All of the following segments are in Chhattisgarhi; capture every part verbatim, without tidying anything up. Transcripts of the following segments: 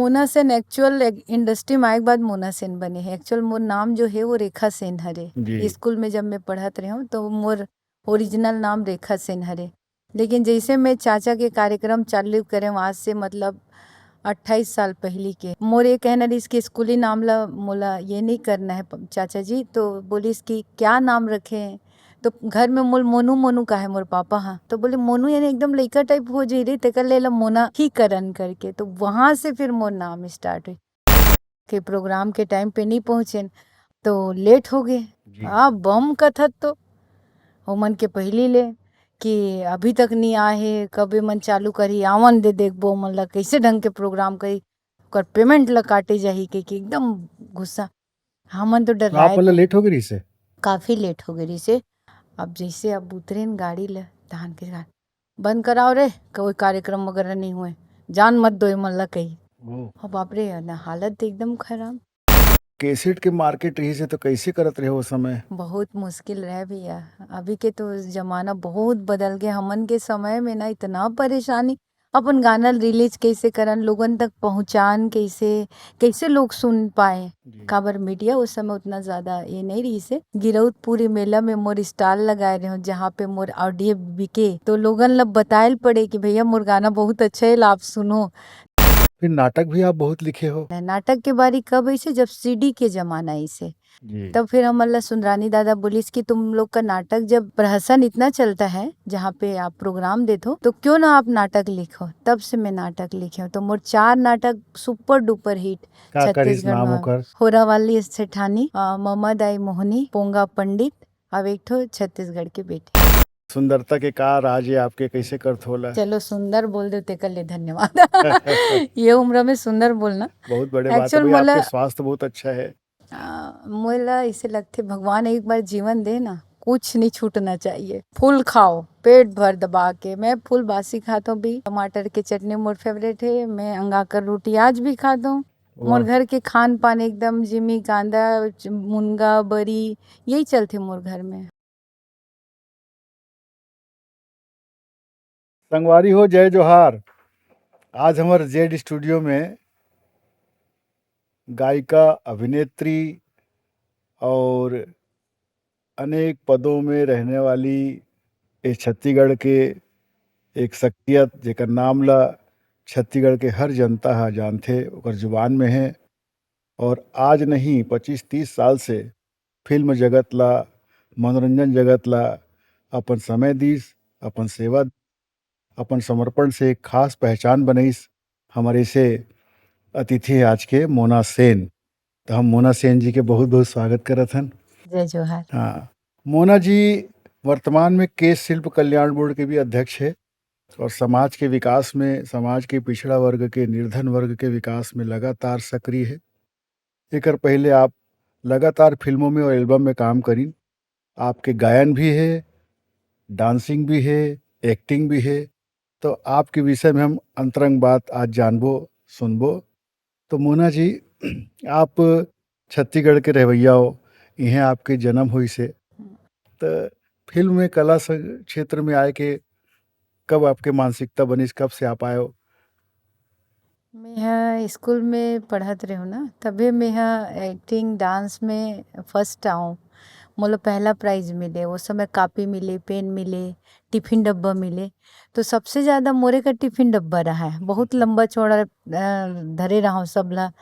मोना सेन actual एक industry में आए के बाद मोना सेन बने हे। Actual मोर नाम जो हे वो रेखा सेन हरे। जी। स्कूल में जब मैं पढ़त रहे हूँ तो मोर original नाम रेखा सेन हरे। लेकिन जैसे मैं चाचा के कार्यक्रम चालू करे हूँ आज से मतलब अट्ठाईस साल पहली के, मोर ये कहना रहिस कि स्कूली नाम ला मोला ये नहीं करना है प-, चाचा जी। तो बोलिस कि क्या नाम रखे? तो घर में मोल मोनू मोनू का है मोर पापा, हाँ। तो बोले मोनू यानी एकदम लइका type हो जाई रे, तेकर ले ला मोना ही करन करके। तो वहाँ से फिर मोर नाम start हुई। के प्रोग्राम के टाइम पे नहीं पहुँचेन तो लेट हो गए। जी। आ बम कथत तो ओमन के पहली ले कि अभी तक नहीं आए हे, कब एमन चालू करही, आवन दे देखबो ओमन ला कैसे ढंग के प्रोग्राम करी, ओकर पेमेंट ला काटे जाही के, कि एकदम गुस्सा। हमन तो तो आप डर्राए वाला थे। लेट हो गई रहिस हे? काफ़ी लेट हो गई रहिस हे। अब जैसे अब उतरेन गाड़ी ले, तहान के गाड़ी, "बंद कराओ रे, कोई कार्यक्रम वगैरह नहीं हुए, जान मत दो एमन ला," कही। ओ। अब बाप रे, ना हालत तो एकदम खराब। कैसेट के मार्केट रहिस हे तो कैसे करत रहे वो समय? बहुत मुश्किल रहे भैया, अभी के तो जमाना बहुत बदल गए। हमन के समय में ना इतना परेशानी, अपन गाना रिलीज कैसे करन, लोगन तक पहुँचान कैसे, कैसे लोग सुन पाए। जी। काबर मीडिया उस समय उतना ज़्यादा ये नहीं रहिस हे। गिरौदपुरी मेला में मोर स्टॉल लगाए रहे हूँ, जहाँ पे मोर ऑडियो बिके, तो लोगन ला बतायल पड़े कि भैया मोर गाना बहुत अच्छा है, ला आप सुनो। फिर नाटक भी आप बहुत लिखे हो? नाटक के बारी कब अइसे, जब सीडी के जमाना अइसे, जी। तब फिर हमन ला सुंदरानी दादा बोलिस कि तुम लोग का नाटक जब प्रहसन इतना चलता है, जहाँ पे आप प्रोग्राम देत हो, तो क्यों ना आप नाटक लिखो। तब से मैं नाटक लिखे हूँ। तो मोर चार नाटक सुपर डुपर हिट का करिस छत्तीसगढ़ नाम में। ओकर? होरावाली सेठानी, अ, ममा दाई मोहनी, पोंगा पंडित, अब एक ठो छत्तीसगढ़ के बेटी। सुंदरता के का राज है आपके, कैसे करत होला? चलो सुंदर बोल दो, तेकर ले धन्यवाद। ये उम्र में सुंदर बोलना। बहुत बड़े बात है Actual भाई, मोला आपके स्वास्थ्य बहुत अच्छा है। आ, मोला ऐसे लगथे भगवान एक बार जीवन दे ना, कुछ नहीं छूटना चाहिए। फुल खाओ, पेट भर दबा के। मैं फुल बासी खात हूँ भी। टमाटर के चटनी मोर फेवरेट है। मैं अंगाकर रोटी आज भी खात हूँ। मोर वाह। घर के खान पान एकदम जिमी कांदा, च-, मुनगा, बरी, यही चलथे मोर घर में। संगवारी हो, जय जोहार। आज हमर जेड स्टूडियो में गायिका, अभिनेत्री और अनेक पदों में रहने वाली इस छत्तीसगढ़ के एक शख्सियत, जेकर नाम ला छत्तीसगढ़ के हर जनता ह जानथे, ओकर जुबान में है। और आज नहीं, पच्चीस तीस साल से फिल्म जगत ला, मनोरंजन जगत ला अपन समय दीस, अपन सेवा, अपन समर्पण से एक खास पहचान बनईस। हमर इसे अतिथि आज के मोना सेन। तो हम मोना सेन जी के बहुत-बहुत स्वागत करत हन। जय जोहार। हाँ, मोना जी वर्तमान में केश शिल्प कल्याण बोर्ड के भी अध्यक्ष है और समाज के विकास में, समाज के पिछड़ा वर्ग के, निर्धन वर्ग के विकास में लगातार सक्रिय है। एकर पहले आप लगातार फिल्मों में और एल्बम में काम करीन। आपके गायन भी है, डांसिंग भी है, एक्टिंग भी है। तो आपके विषय में हम अंतरंग बात आज जानबो, सुनबो। तो मोना जी, आप छत्तीसगढ़ के रहवैया हो, इहें आपके जन्म होइस हे। त फिल्म में, कला स-, क्षेत्र में आए के कब आपके मानसिकता बनिस, कब से आप आए हो? मेंहा स्कूल में पढ़त रहेंव ना, तभे मेंहा एक्टिंग, डांस में फर्स्ट आएंव। मोला पहला प्राइज मिले, ओ समय कॉपी मिले, पेन मिले, टिफिन डब्बा मिले। तो सबसे ज्यादा मोरे कर टिफिन डब्बा रहा है, बहुत लंबा चौड़ा, अ, धरे रहंव सब ला।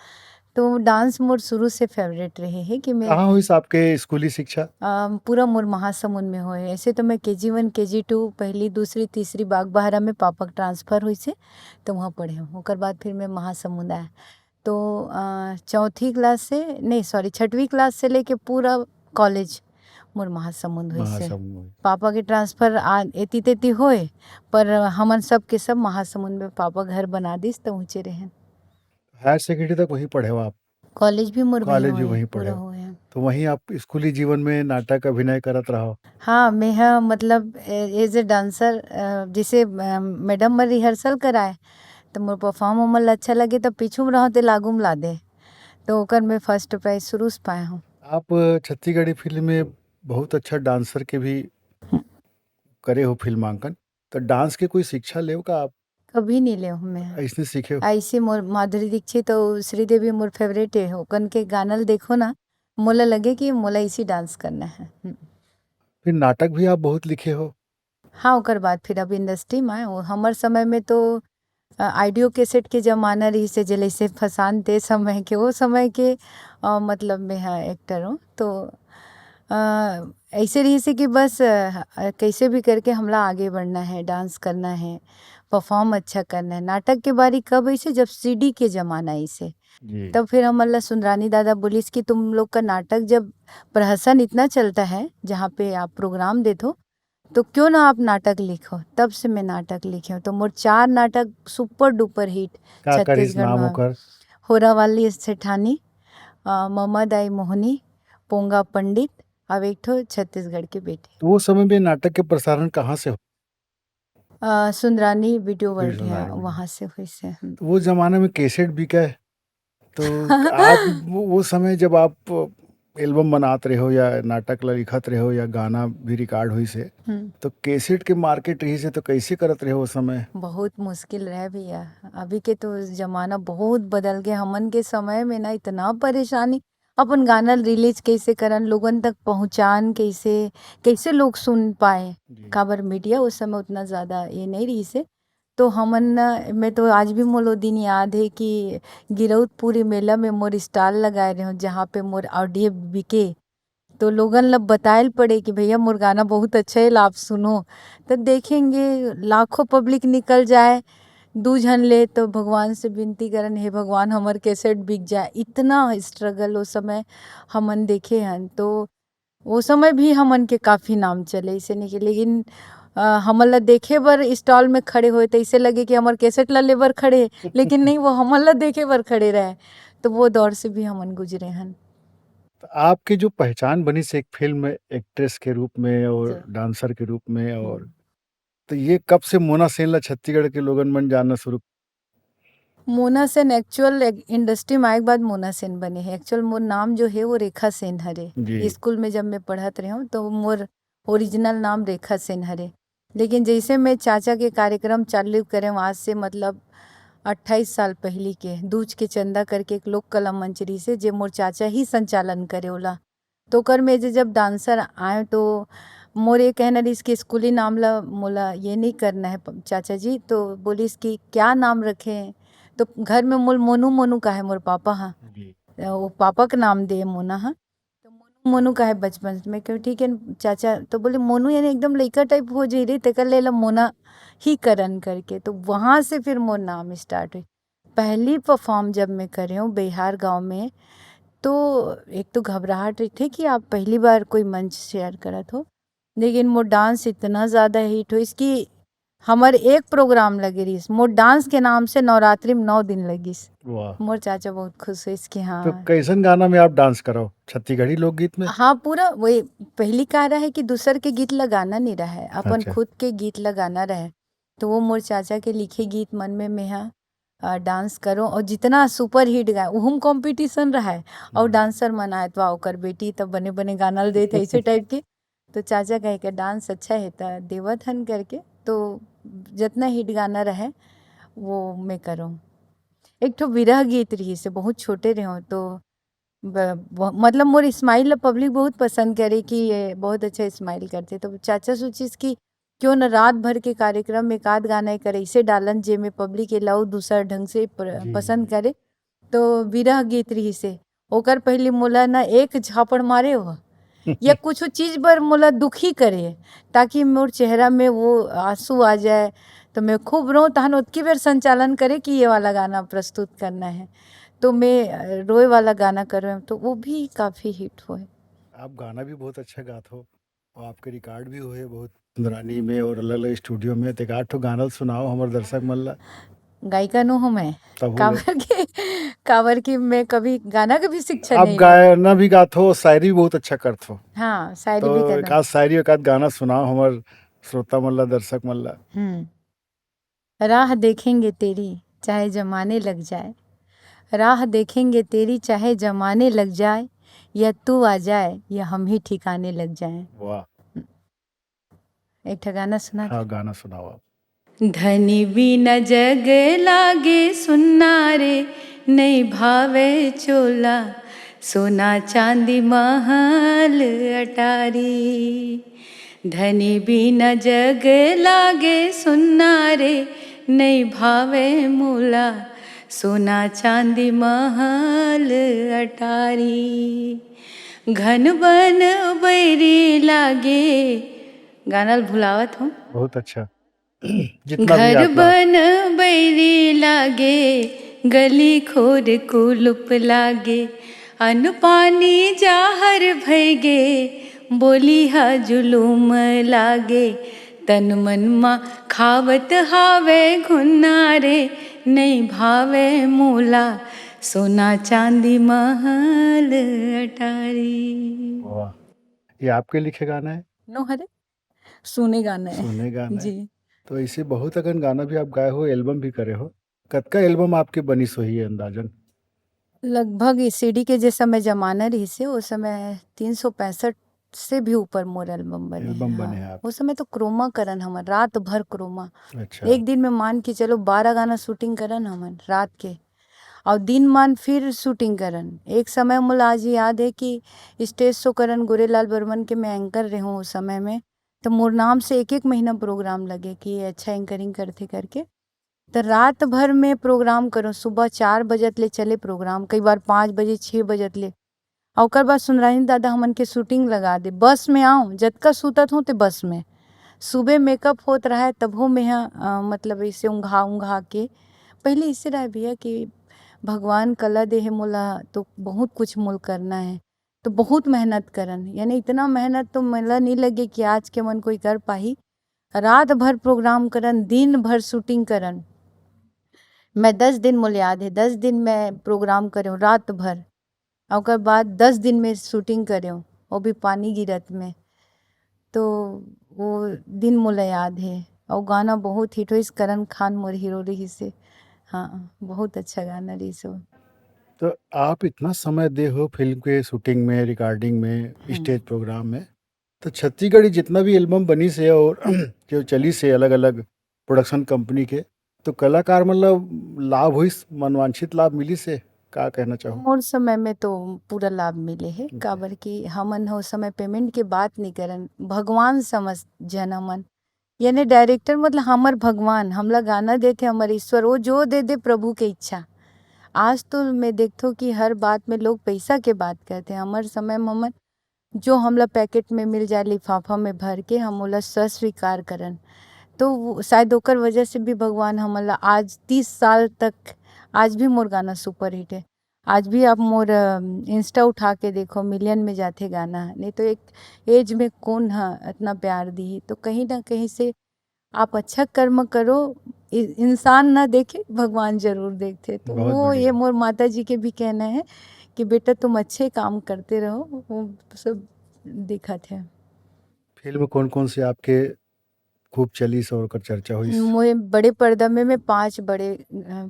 तो डांस मोर शुरू से फेवरेट रहे हे कि मैं कहाँ होइस आपके स्कूली शिक्षा? अ, पूरा मोर महासमुंद में होए। ऐसे तो मैं केजी वन, केजी टू, पहली, दूसरी, तीसरी बागबहरा में पापा के ट्रांसफर होइस हे, तो वहाँ पढ़ेंव। ओकर बाद फिर मैं महासमुंद आए। तो, अ, चौथी क्लास से, नहीं, सॉरी, छठवीं क्लास से लेके पूरा कॉलेज मोर महासमुंद होइस हे। महासमुंद होइस। पापा के ट्रांसफर आ, एती तेती होए, पर हमन सब के सब महासमुंद में पापा घर बना दिस, तो उहेंच रहेन। हायर सेकेंडरी तक वहीं पढ़े हो आप? कॉलेज भी मोर वहीं होए, पूरा होए हे। तो वहीं आप स्कूली जीवन में नाटक अभिनय करत रहो? हाँ, मेंहा मतलब ए-, as a dancer, अ, जैसे, अ, मैडम मन रिहर्सल कराए, तो मोर परफॉर्म ओमन ला अच्छा लगे, तो पीछू में रहंव, ते लागू में ला दे। तो ओकर में फर्स्ट प्राइज शुरू से पाए हंव। आप छत्तीसगढ़ी फिल्म में बहुत अच्छा डांसर के भी करे हो फिल्मांकन, तो डांस के कोई शिक्षा लेव का आप? कभी नहीं ले हूँ मैं। ऐसने सीखे हो? ऐसे मोर माधुरी दीक्षित और श्रीदेवी मोर फेवरेट है, ओकन के गाना ल देखो ना, मोला लगे कि मोला इसी डांस करना है। हम्म। फिर नाटक भी आप बहुत लिखे हो? हाँ, ओकर बाद फिर अब इंडस्ट्री में आए। वो हमर समय में तो, अ, ऑडियो कैसेट के जमाना रहिस हे, जैसे फसान ते समय के, वो समय के, अ, मतलब में हाँ, एक्टर हूँ। तो, अ, ऐसे रहिस हे कि बस, अ, अ, कैसे भी करके हमला आगे बढ़ना है, डांस करना है, परफॉर्म अच्छा करना है। नाटक के बारी कब अइसे, जब सीडी के जमाना अइसे। जी। तब फिर हमन ला सुंदरानी दादा बोलिस कि तुम लोग का नाटक जब प्रहसन इतना चलता है, जहाँ पे आप प्रोग्राम देत हो, तो क्यों ना आप नाटक लिखो। तब से मैं नाटक लिखे हूँ। तो मोर चार नाटक सुपर डुपर हिट का करिस छत्तीसगढ़ नाम में। ओकर? होरा वाली सेठानी, अ, ममा दाई मोहनी, पोंगा पंडित, अब एक ठो छत्तीसगढ़ के बेटी। तो वो समय में नाटक के प्रसारण कहाँ से हो? अ, सुंदरानी वीडियो वर्ल्ड, सुंदरानी हाँ, वीडियो। वहाँ से होइस हे। हम्म। तो वो जमाना में कैसेट बिका है? तो आप वो, वो समय जब आप एल्बम बनात रहे हो या नाटक ला लिखत रहे हो या गाना भी रिकॉर्ड होइस हे, हम्म। तो कैसेट के मार्केट रहिस हे, तो कैसे करत रहे हो वो समय? बहुत मुश्किल रहे भैया। अभी के तो जमाना बहुत बदल गया। हमन के समय में ना इतना परेशानी, अपन गाना रिलीज कैसे करन, लोगन तक पहुँचान कैसे, कैसे लोग सुन पाए, जी। काबर मीडिया उस समय उतना ज्यादा ये नहीं रहिस हे। तो हमन न, मैं तो आज भी मोला वो दिन याद है कि गिरौदपुरी मेला में मोर स्टॉल लगाए रहे हूँ, जहाँ पे मोर ऑडियो बिके। तो लोगन ला बताए ल पड़े कि भैया मोर गाना बहुत अच्छा है, आप सुनो। तो देखेंगे लाखों पब्लिक निकल जाए, दू झन ले तो भगवान से विनती करन, हे भगवान हमर कैसेट बिक जाए। इतना स्ट्रगल वो समय हमन देखे हन। तो वो समय भी हमन के काफी नाम चले, ऐसे नहीं कि, लेकिन, अ, हमन ला देखे बर स्टॉल में खड़े होए, तो ऐसे लगे कि हमर कैसेट ला लेबर खड़े हे, लेकिन नहीं, वो हमन ला देखे बर खड़े रहे। तो वो दौर से भी हमन गुजरे हन। तो आपके जो पहचान बनिस एक फिल्म एक्ट्रेस के रूप में और जी। डांसर के रूप में, और हम्म। तो ये कब से मोना सेन ला छत्तीसगढ़ के लोगन मन जानना शुरू? मोना सेन एक्चुअल इंडस्ट्री में आए के बाद मोना सेन बने हे। एक्चुअल मोर नाम जो है वो रेखा सेन हरे। जी। स्कूल में जब मैं पढ़त रहे हूँ तो मोर ओरिजिनल नाम रेखा सेन हरे। लेकिन जैसे मैं चाचा के कार्यक्रम चालू करे हूँ, आज से मतलब अट्ठाईस साल पहली के, दूज के चंदा करके एक लोक कला मंच रहिस हे, जे मोर चाचा ही संचालन करे ओला। तो ओकर में जे जब डांसर आए तो मोर ये कहना रहिस कि स्कूली नाम ला मोला ये नहीं करना है प-, चाचा जी। तो बोलिस कि क्या नाम रखे? तो घर में मोल मोनू मोनू का है मोर पापा हा। जी। वो पापा के नाम दे मोना हा। तो मोनू मोनू का है बचपन में, क्यों ठीक है चाचा। तो बोले मोनू यानी एकदम लइका टाइप हो जाई रे, तेकर ले ला मोना ही करन करके। तो वहाँ से फिर मोर नाम स्टार्ट हुई। पहली परफॉर्म जब मैं करे हूँ बिहार गांव में, तो एक तो घबराहट रहिथे कि आप पहली बार कोई मंच शेयर करत हो, लेकिन मोर डांस इतना ज्यादा हिट होइस कि हमर एक प्रोग्राम लगे रहिस, मोर डांस के नाम से नवरात्रि में नौ दिन लगिस। वाह। मोर चाचा बहुत खुश होइस कि तो हाँ। कैसन गाना में आप डांस करो? छत्तीसगढ़ी लोकगीत में? हाँ, पूरा वही। पहली का रहे कि दूसर के गीत ला गाना नहीं रहे, अपन अच्छा। खुद के गीत ला गाना रहे। तो वो मोर चाचा के लिखे गीत मन में मेहा, अ, डांस करो और जितना सुपर हिट गाए, उहम कॉम्पिटिशन रहे और हम्म। डांसर मन आए तो ओकर बेटी तब बने बने गाना ल देत है, ऐसे टाइप के। तो चाचा कहे के डांस अच्छा है त देवत हन करके, तो जितना हिट गाना रहे वो मैं करूँ। एक ठो विरह गीत रहिस हे, बहुत छोटे रहे हो तो ब-, ब-, मतलब मोर स्माइल ला पब्लिक बहुत पसंद करे कि ये बहुत अच्छा स्माइल करथे। तो चाचा सोचिस कि क्यों न रात भर के कार्यक्रम में एक आध गाना एकर ऐसे डालन जेमे पब्लिक एला अउ दूसर ढंग से प्र-, जी, पसंद जी। करे। तो विरह गीत रहिस हे, ओकर पहली मोला ना एक झापड़ मारे हो या कुछ चीज बर मोला दुखी करे, ताकि मोर चेहरा में वो आंसू आ जाए, तो मैं खूब रोऊं। तहन ओतकी बेर संचालन करे कि ये वाला गाना प्रस्तुत करना है, तो मैं, अ, रोए वाला गाना कर रहे हूँ, तो वो भी काफी हिट हुए। आप गाना भी बहुत अच्छा गात हो और आपके रिकॉर्ड भी हुए बहुत इंद्रानी में और अलग-अलग स्टूडियो में। तो एक आध ठो गाना सुनाओ हमर दर्शक मन ला। गायिका नो हूँ मैं, तब वो काबर के, काबर कि मैं कभी गाना के भी शिक्षा आप नहीं। गाना भी गात हो, शायरी भी बहुत अच्छा करत हो। हाँ, शायरी तो भी एक करना। आध शायरी, एक आध गाना सुनाओ हमर श्रोता मन ला, दर्शक मन ला। हम्म। राह देखेंगे तेरी, चाहे जमाने लग जाए, राह देखेंगे तेरी, चाहे जमाने लग जाए, या तू आ जाए, या हम ही ठिकाने लग जाए। वाह। एक ठा गाना सुना। हाँ, गाना सुनाओ आप। धनी बिना जग लागे सुन्ना रे, नइ भावे चोला, सोना चांदी महल अटारी। धनी बिना जग लागे सुन्ना रे, नइ भावे मोला, सोना चांदी महल अटारी। घन बन बैरी लागे, गाना ल भुलावत हूँ। बहुत अच्छा। जितना भी घर आप लोग बन बैरी लागे, गली खोर कुलुप लागे, अन्न पानी जाहर भई गे, बोली ह जुलुम लागे, तन मन मा खावत हावे घुन्ना रे, नइ भावे मोला, सोना चांदी महल अटारी। वाह, ये आपके लिखे गाना है? नो हरे, सुने गाना है। सुने गाना है। जी। तो ऐसे बहुत अकन गाना भी आप गाए हो, एल्बम भी करे हो। कतका एल्बम आपके बनिस होही अंदाजन? लगभग ये सीडी के जे समय जमाना रहिस हे, ओ समय तीन सौ पैंसठ से भी ऊपर मोर एल्बम बने एल्बम हे। बने हाँ। हे आप। ओ समय तो क्रोमा करन हमन, रात भर क्रोमा। अच्छा। एक दिन में मान के चलो बारह गाना शूटिंग करन हमन रात के, और दिन मान फिर शूटिंग करन। एक समय मोला आज याद है कि स्टेज शो करन गोरेलाल बर्मन के, मैं एंकर रहूँ उस समय में, तो मोर नाम से एक एक महीना प्रोग्राम लगे कि अच्छा एंकरिंग करथे करके। तो रात भर में प्रोग्राम करो, सुबह चार बजत ले चले प्रोग्राम, कई बार पाँच बजे, छः बजत ले। और ओकर बाद सुंदरानी दादा हमन के शूटिंग लगा दे, बस में आओ, जतका सुतत हो ते बस में। सुबह मेकअप होत रहा है, तभो में ह, अ, मतलब ऐसे उंघा उंघा के। पहले इसे रहा भैया कि भगवान कला दे हे मोला, तो बहुत कुछ मोल करना है, तो बहुत मेहनत करन, यानी इतना मेहनत तो मोला नहीं लगे कि आज के मन कोई कर पाही। रात भर प्रोग्राम करन, दिन भर शूटिंग करन। मैं दस दिन मोला याद है, दस दिन मैं प्रोग्राम करें रात भर, और ओकर बाद दस दिन में शूटिंग करें, वो भी पानी गिरत में। तो वो दिन मोला याद है, और गाना बहुत हिट होइस, करण खान मोर हीरो रहिस हे। हाँ, बहुत अच्छा गाना रहिस वो। तो आप इतना समय दे हो फिल्म के शूटिंग में, रिकॉर्डिंग में, हम्म। स्टेज प्रोग्राम में, तो छत्तीसगढ़ी जितना भी एल्बम बनिस हे और जो चलिस हे अलग-अलग प्रोडक्शन कंपनी के, तो कलाकार मन ला लाभ होइस, मनवांछित लाभ मिलिस हे, का कहना चाहो? मोर समय में तो पूरा लाभ मिले हे, जी। काबर कि हमन ह ओ समय पेमेंट के बात नहीं करन, भगवान समझ जन हमन, यानी डायरेक्टर मतलब हमर भगवान, हमला गाना देथे हमर ईश्वर, वो जो दे दे प्रभु के इच्छा। आज तो मैं देखथों कि हर बात में लोग पैसा के बात करथे, हमर समय में हमन जो हमला पैकेट में मिल जाए लिफाफा में भर के, हम ओला स्वीकार करन। तो वो, शायद ओकर वजह से भी भगवान हमन ला आज तीस साल तक, आज भी मोर गाना सुपर हिट है। आज भी आप मोर, अ, इंस्टा उठा के देखो, मिलियन में जाथे गाना। नहीं तो एक एज में कौन ह इतना प्यार दी? तो कहीं ना कहीं से आप अच्छा कर्म करो, इ-, इंसान ना देखे, भगवान जरूर देखथे। तो बहुत वो ये बढ़िया। मोर माता जी के भी कहना है कि बेटा तुम अच्छे काम करते रहो, वो सब दिखत है। फिल्म कौन-कौन से आपके खूब चलिस और ओकर चर्चा होइस? मोए बड़े पर्दा में मैं पाँच बड़े, अ,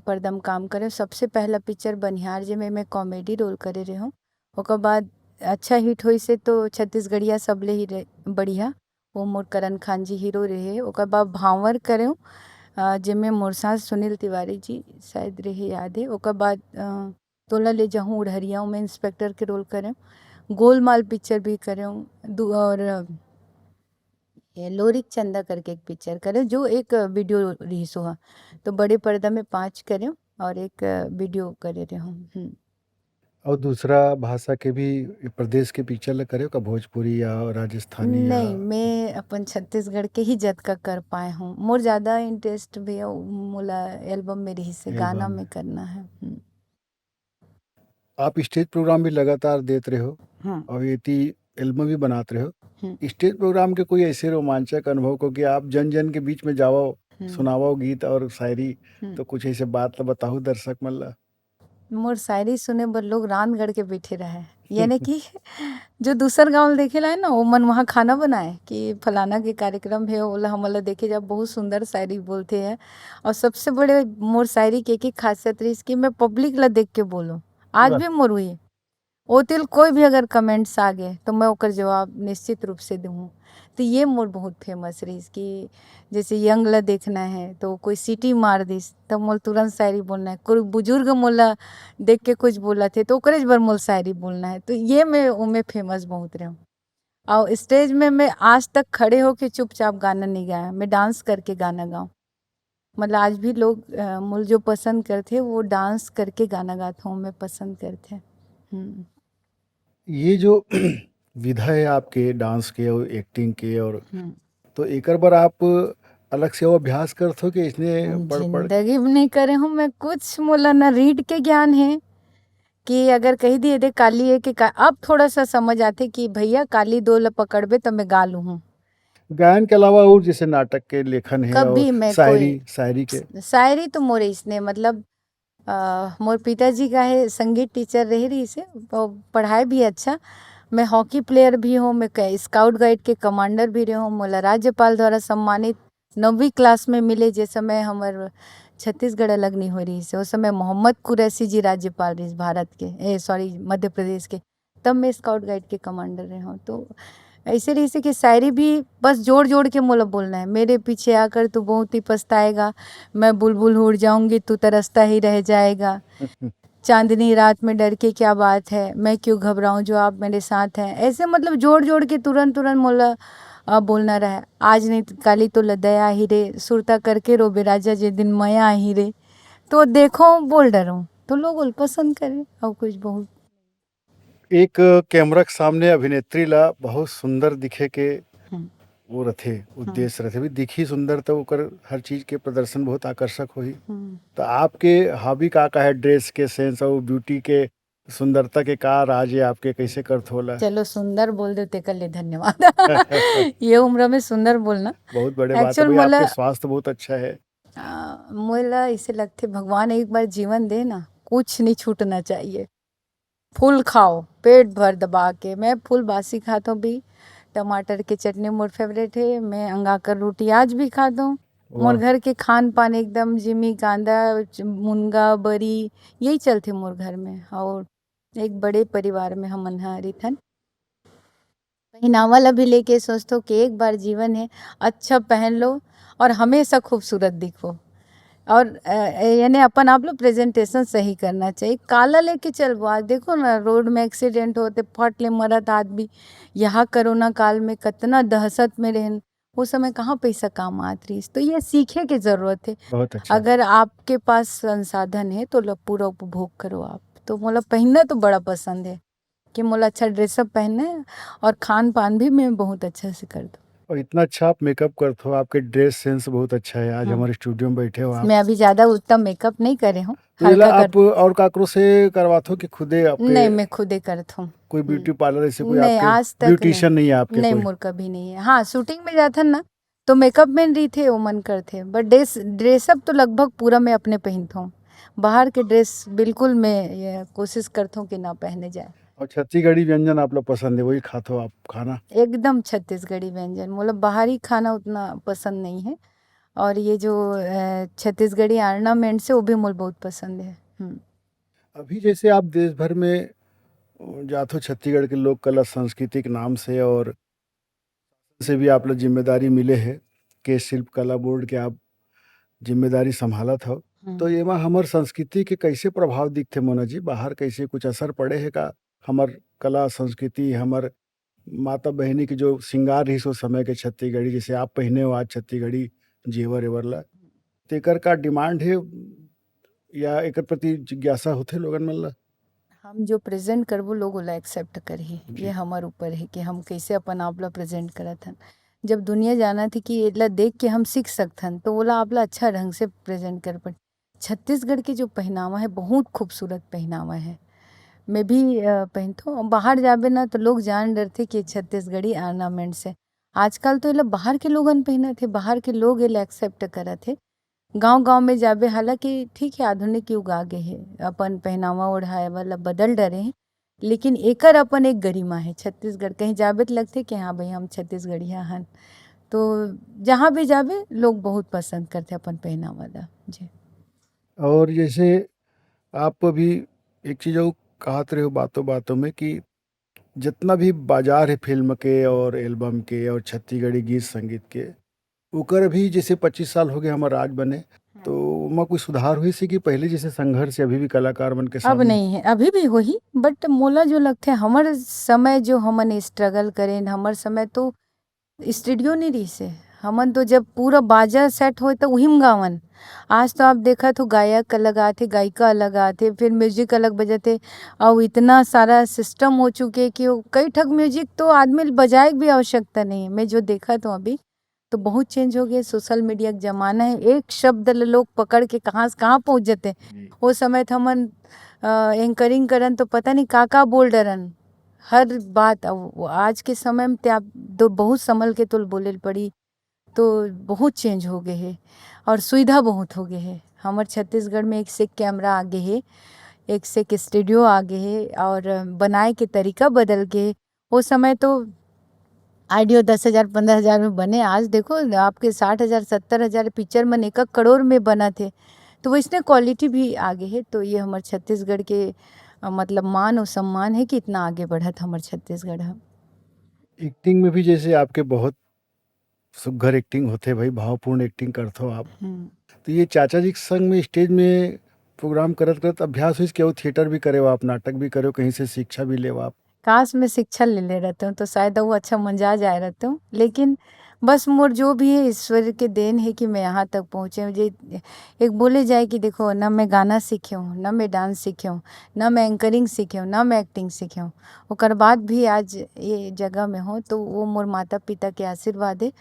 पर्दा में काम करे। सबसे पहला पिक्चर बनिहार, जेमे मैं कॉमेडी रोल करे रहे हूँ। ओकर बाद अच्छा हिट होइस हे तो छत्तीसगढ़िया सबले ही रे-, बढ़िया, वो मोर करण खान जी हीरो रहे। ओकर बाद भांवर करेंव, अ, जेमे मोर साथ सुनील तिवारी जी शायद रहे, याद है। ओकर बाद, अ, तोला ले जाहूँ उड़हरिया में इंस्पेक्टर के रोल करेंव। गोलमाल पिक्चर भी करेंव, दू-, और ये लोरिक चंदा करके एक पिक्चर करेंव, जो एक वीडियो रिहिस हा। तो बड़े पर्दा में पाँच करेंव और एक वीडियो करे रहे हूँ। हम्म। और दूसरा भाषा के भी प्रदेश के पिक्चर ला करेंव का, भोजपुरी या राजस्थानी या? नहीं, मैं अपन छत्तीसगढ़ के ही जतका कर पाए हूँ। मोर ज्यादा इंटरेस्ट भी मोला एल्बम में रहिस हे, एल्बम गाना में। में करना है। हम्म। आप स्टेज प्रोग्राम भी लगातार देत रहे हो हम्म। और एती एल्बम भी बनात रहे हो। हम्म। स्टेज प्रोग्राम के कोई ऐसे रोमांचक अनुभव को कि आप जन जन के बीच में जावो, हम्म। सुनावो गीत और शायरी, हम्म। तो कुछ ऐसे बात ला बताओ दर्शक मन ला। मोर शायरी सुने बर लोग रांधगढ़ के बैठे रहे, यानी कि जो दूसर गांव देखे ला है ना, वो मन वहाँ खाना बनाए कि फलाना के कार्यक्रम है, ओला हमन ला देखे जा, बहुत सुंदर शायरी बोलते हैं। और सबसे बड़े मोर शायरी के एक खासियत रहिस कि मैं पब्लिक ला देख के बोलूँ, आज वाह। भी मोर हुई। ओती ले कोई भी अगर कमेंट्स आ गे, तो मैं ओकर जवाब निश्चित रूप से दूहूँ। तो ये मोर बहुत फेमस रहिस कि जैसे यंग ला देखना है, तो कोई सीटी मार दिस, तब मोला तुरंत शायरी बोलना है। कोई बुजुर्ग मोला देख के कुछ बोलथे, तो ओकरे बर मोला शायरी बोलना है। तो ये मैं ओमे फेमस बहुत रहे हूँ। और स्टेज में मैं आज तक खड़े होके चुपचाप गाना नहीं गाया, मैं डांस करके गाना गाऊँ। मतलब आज भी लोग, अ, मोला जो पसंद करथे, वो डांस करके गाना गात हूँ, मैं पसंद करथे। हम्म। ये जो विधा है आपके डांस के और एक्टिंग के, और हम्म। तो एकर बर आप अलग से वो अभ्यास करत हो कि इसने पढ़, पढ़? जिंदगी में नहीं करे हूँ मैं कुछ, मोला ना रीड के ज्ञान है कि अगर कही दिए दे काली है कि का, अब थोड़ा सा समझ आथे कि भैया काली दो ल पकड़बे तो मैं गा लूँ। गायन के अलावा और जैसे नाटक के लेखन है कभी और मैं शायरी, कोई शायरी के? शायरी तो मोरे इसने मतलब, अ, मोर पिताजी का है संगीत टीचर रहे रहिस हे, वो पढ़ाए भी अच्छा। मैं हॉकी प्लेयर भी हूँ, मैं क-, स्काउट गाइड के कमांडर भी रहे हूँ। मोला राज्यपाल द्वारा सम्मानित नौवीं क्लास में मिले, जे समय हमर छत्तीसगढ़ अलग नहीं हो रहिस हे, उस समय मोहम्मद कुरैशी जी राज्यपाल रहिस भारत के, ए, सॉरी, मध्य प्रदेश के। तब मैं स्काउट गाइड के कमांडर रहे हूँ। तो ऐसे रहिस हे कि शायरी भी बस जोड़ जोड़ के मोला बोलना है, मेरे पीछे आकर तू बहुत ही पछताएगा, मैं बुलबुल उड़ जाऊंगी, तू तरसता ही रह जाएगा, चांदनी रात में डर के क्या बात है, मैं क्यों घबराऊं जो आप मेरे साथ हैं। ऐसे मतलब जोड़ जोड़ के तुरंत तुरंत मोला, अ, बोलना रहे। आज नहीं तो काली तो लदया ही रे, सुरता करके रोबे राजा जे दिन मया ही रे। तो देखो बोल डरूं तो लोग पसंद करें और कुछ बहुत। एक कैमरा के सामने अभिनेत्री ला बहुत सुंदर दिखे के हम्म। वो रथे, हम्म। उद्देश्य रथे। भी दिखी सुंदर तो ओकर हर चीज के प्रदर्शन बहुत आकर्षक होही। हम्म। तो आपके हॉबी का, का है? ड्रेस के सेंस और ब्यूटी के सुंदरता के का राज है आपके, कैसे करत होला? चलो सुंदर बोल दे तेकर ले धन्यवाद। ये उम्र में सुंदर बोलना। बहुत बड़े बात है actual भाई, मोला आपके स्वास्थ्य बहुत अच्छा है। आ, मोला इसे लगथे भगवान एक बार जीवन दे ना, कुछ नहीं छूटना चाहिए। फुल खाओ, पेट भर दबा के। मैं फुल बासी खात हूँ भी। टमाटर के चटनी मोर फेवरेट है। मैं अंगाकर रोटी आज भी खात हूँ। मोर वाह। घर के खान पान एकदम जिमी, कांदा, च-, मुनगा, बरी, यही चलथे मोर घर में। और एक बड़े परिवार में हमन ह रहिथन। पहनावा ला भी लेके सोचथो कि एक बार जीवन है, अच्छा पहन लो और हमेशा खूबसूरत दिखो। और, अ, यानी अपन आप लो प्रेजेंटेशन सही करना चाहिए। काला लेके चलबो, आज देखो ना, रोड में एक्सीडेंट होते, फट ले मरत आदमी। यहाँ कोरोना काल में कितना दहशत में रहन, वो समय कहाँ पैसा काम आत रहिस। तो ये सीखे के जरूरत है। बहुत अच्छा। अगर आपके पास संसाधन है, तो लो, पूरा उपभोग करो आप। तो मोला पहनना तो बड़ा पसंद है कि मोला अच्छा ड्रेसअप पहनना है और खान पान भी मैं बहुत अच्छा से कर दूँ। और इतना अच्छा आप मेकअप करते हो, आपके ड्रेस सेंस बहुत अच्छा है। आज हम्म। हमारे स्टूडियो में बैठे हो आप। मैं अभी ज्यादा उतना मेकअप नहीं करे हूँ, तो हल्का ये ला कर आप और काकरो से करवाते हो कि खुदे आपके? नहीं, मैं खुदे करत हूँ। कोई हम्म। ब्यूटी पार्लर ऐसे कोई नहीं, आपके आज तक ब्यूटिशियन नहीं। नहीं है आपके नहीं, कोई? मोर कभी नहीं है। हाँ, शूटिंग में जाथन ना, तो मेकअप मैन रहिथे, ओमन करथे, but ड्रेस, ड्रेसअप तो लगभग पूरा मैं अपने पहनथों। बाहर के ड्रेस बिल्कुल मैं ये कोशिश करथों कि ना पहने जाए। और छत्तीसगढ़ी व्यंजन आप लोग पसंद है, वही खाते हो आप खाना? एकदम छत्तीसगढ़ी व्यंजन, मतलब बाहरी खाना उतना पसंद नहीं है। और ये जो, अ, छत्तीसगढ़ी ऑर्नामेंट्स है, वो भी मोला बहुत पसंद है। हम्म। अभी जैसे आप देश भर में जाथो छत्तीसगढ़ के लोक कला संस्कृति के नाम से, और से भी आप ला जिम्मेदारी मिले है कि शिल्पकला बोर्ड के आप जिम्मेदारी संभालत हव, हम्म। तो एमा हमर संस्कृति के कैसे प्रभाव दिखथे मोना जी? बाहर कैसे कुछ असर पड़े है का हमर कला संस्कृति, हमर माता बहिनी के जो श्रृंगार रहिस ओ समय के छत्तीसगढ़ी, जैसे आप पहिने हो आज छत्तीसगढ़ी जेवर एवर ला, तेकर का डिमांड हे या एकर प्रति जिज्ञासा होथे लोगन मन ला? हम जो प्रेजेंट करबो, लोग ओला एक्सेप्ट करही। जी। ये हमर ऊपर है कि हम कैसे अपन आप ला प्रेजेंट करत हन। जब दुनिया जानत हे कि एला देख के हम सीख सकथन, तो ओला आप ला अच्छा ढंग से प्रेजेंट कर पड़। छत्तीसगढ़ के जो पहनावा है, बहुत खूबसूरत पहनावा है। मैं भी, अ, पहनथों। बाहर जाबे ना, तो लोग जान डरथे कि ये छत्तीसगढ़ी ऑर्नामेंट्स है। आजकल तो एला बाहर के लोगन पहनत हे, बाहर के लोग एला एक्सेप्ट करत हे। गांव-गांव में जाबे, हालांकि ठीक है, आधुनिक युग आ गे हे, अपन पहनावा ओढ़ाए वाला बदल डरे हे, लेकिन एकर अपन एक गरिमा हे। छत्तीसगढ़ कहीं जाबे त लगथे कि हाँ भाई, हम छत्तीसगढ़िया हन। तो जहाँ भी जाबे, लोग बहुत पसंद करथे अपन पहनावा ला। जी। और जैसे आप अभी एक चीज और कहत रहे हो बातों बातों में कि जितना भी बाजार है फिल्म के और एल्बम के और छत्तीसगढ़ी गीत संगीत के, ओकर अभी जैसे पच्चीस साल हो गए हमार राज बने, तो ओमा कोई सुधार होइस हे कि पहले जैसे संघर्ष अभी भी कलाकार मन के अब सामने? नहीं है, अभी भी होही, बट मोला जो लगथे, हमर समय जो हमन स्ट्रगल करेन, हमर समय तो स्टूडियो नहीं रहिस हे। हमन तो जब पूरा बाजा सेट होए, तो उही म गावन। आज तो आप देखत हो, गायक अलग आथे, गायिका अलग आथे, फिर म्यूजिक अलग बजथे, अउ इतना सारा सिस्टम हो चुके कि वो कई ठक म्यूजिक तो आदमी ल बजाए के भी आवश्यकता नहीं है। मैं जो देखत हूँ अभी, तो बहुत चेंज हो गया। सोशल मीडिया के जमाना है, एक शब्द ल लोग पकड़ के कहाँ से कहाँ पहुँच जाते। जी। वो समय त हमन एंकरिंग करन तो पता नहीं का का बोल डरन, हर बात। अब वो आज के समय में ते आप दो बहुत संभल के तो बोले ल पड़ी, तो बहुत चेंज हो गए है और सुविधा बहुत हो गए है। हमर छत्तीसगढ़ में एक से एक कैमरा आ गए है, एक से एक स्टूडियो आ गए है और बनाए के तरीका बदल गए। वो समय तो ऑडियो दस हजार, पन्द्रह हजार में बने, आज देखो आपके साठ हजार, सत्तर हजार, पिक्चर मन एक एक करोड़ में बनत हे, तो वैसने क्वालिटी भी आगे है। तो ये हमर छत्तीसगढ़ के, अ, मतलब मान और सम्मान है कि इतना आगे बढ़त हमर छत्तीसगढ़ ह। एक्टिंग में भी जैसे आपके बहुत सुघर एक्टिंग होथे भाई, भावपूर्ण एक्टिंग करथो आप। हम्म। तो ये चाचा जी के संग में स्टेज में प्रोग्राम करत करत अभ्यास होइस कि अउ थिएटर भी करे हो आप, नाटक भी करे हो, कहीं से शिक्षा भी ले हो आप? काश मैं शिक्षा ले ले रहते हूँ तो शायद वो अच्छा मंजा जाए रहते हूँ, लेकिन बस मोर जो भी है ईश्वर के देन है कि मैं यहाँ तक पहुँचे हूँ। जे एक बोले जाए कि देखो, ना मैं गाना सीखे हूँ, ना मैं डांस सीखे हूँ, ना मैं एंकरिंग सीखे हूँ, ना मैं एक्टिंग सीखे हूँ, ओकर बाद भी आज ये जगह में हो तो वो मोर माता पिता के आशीर्वाद है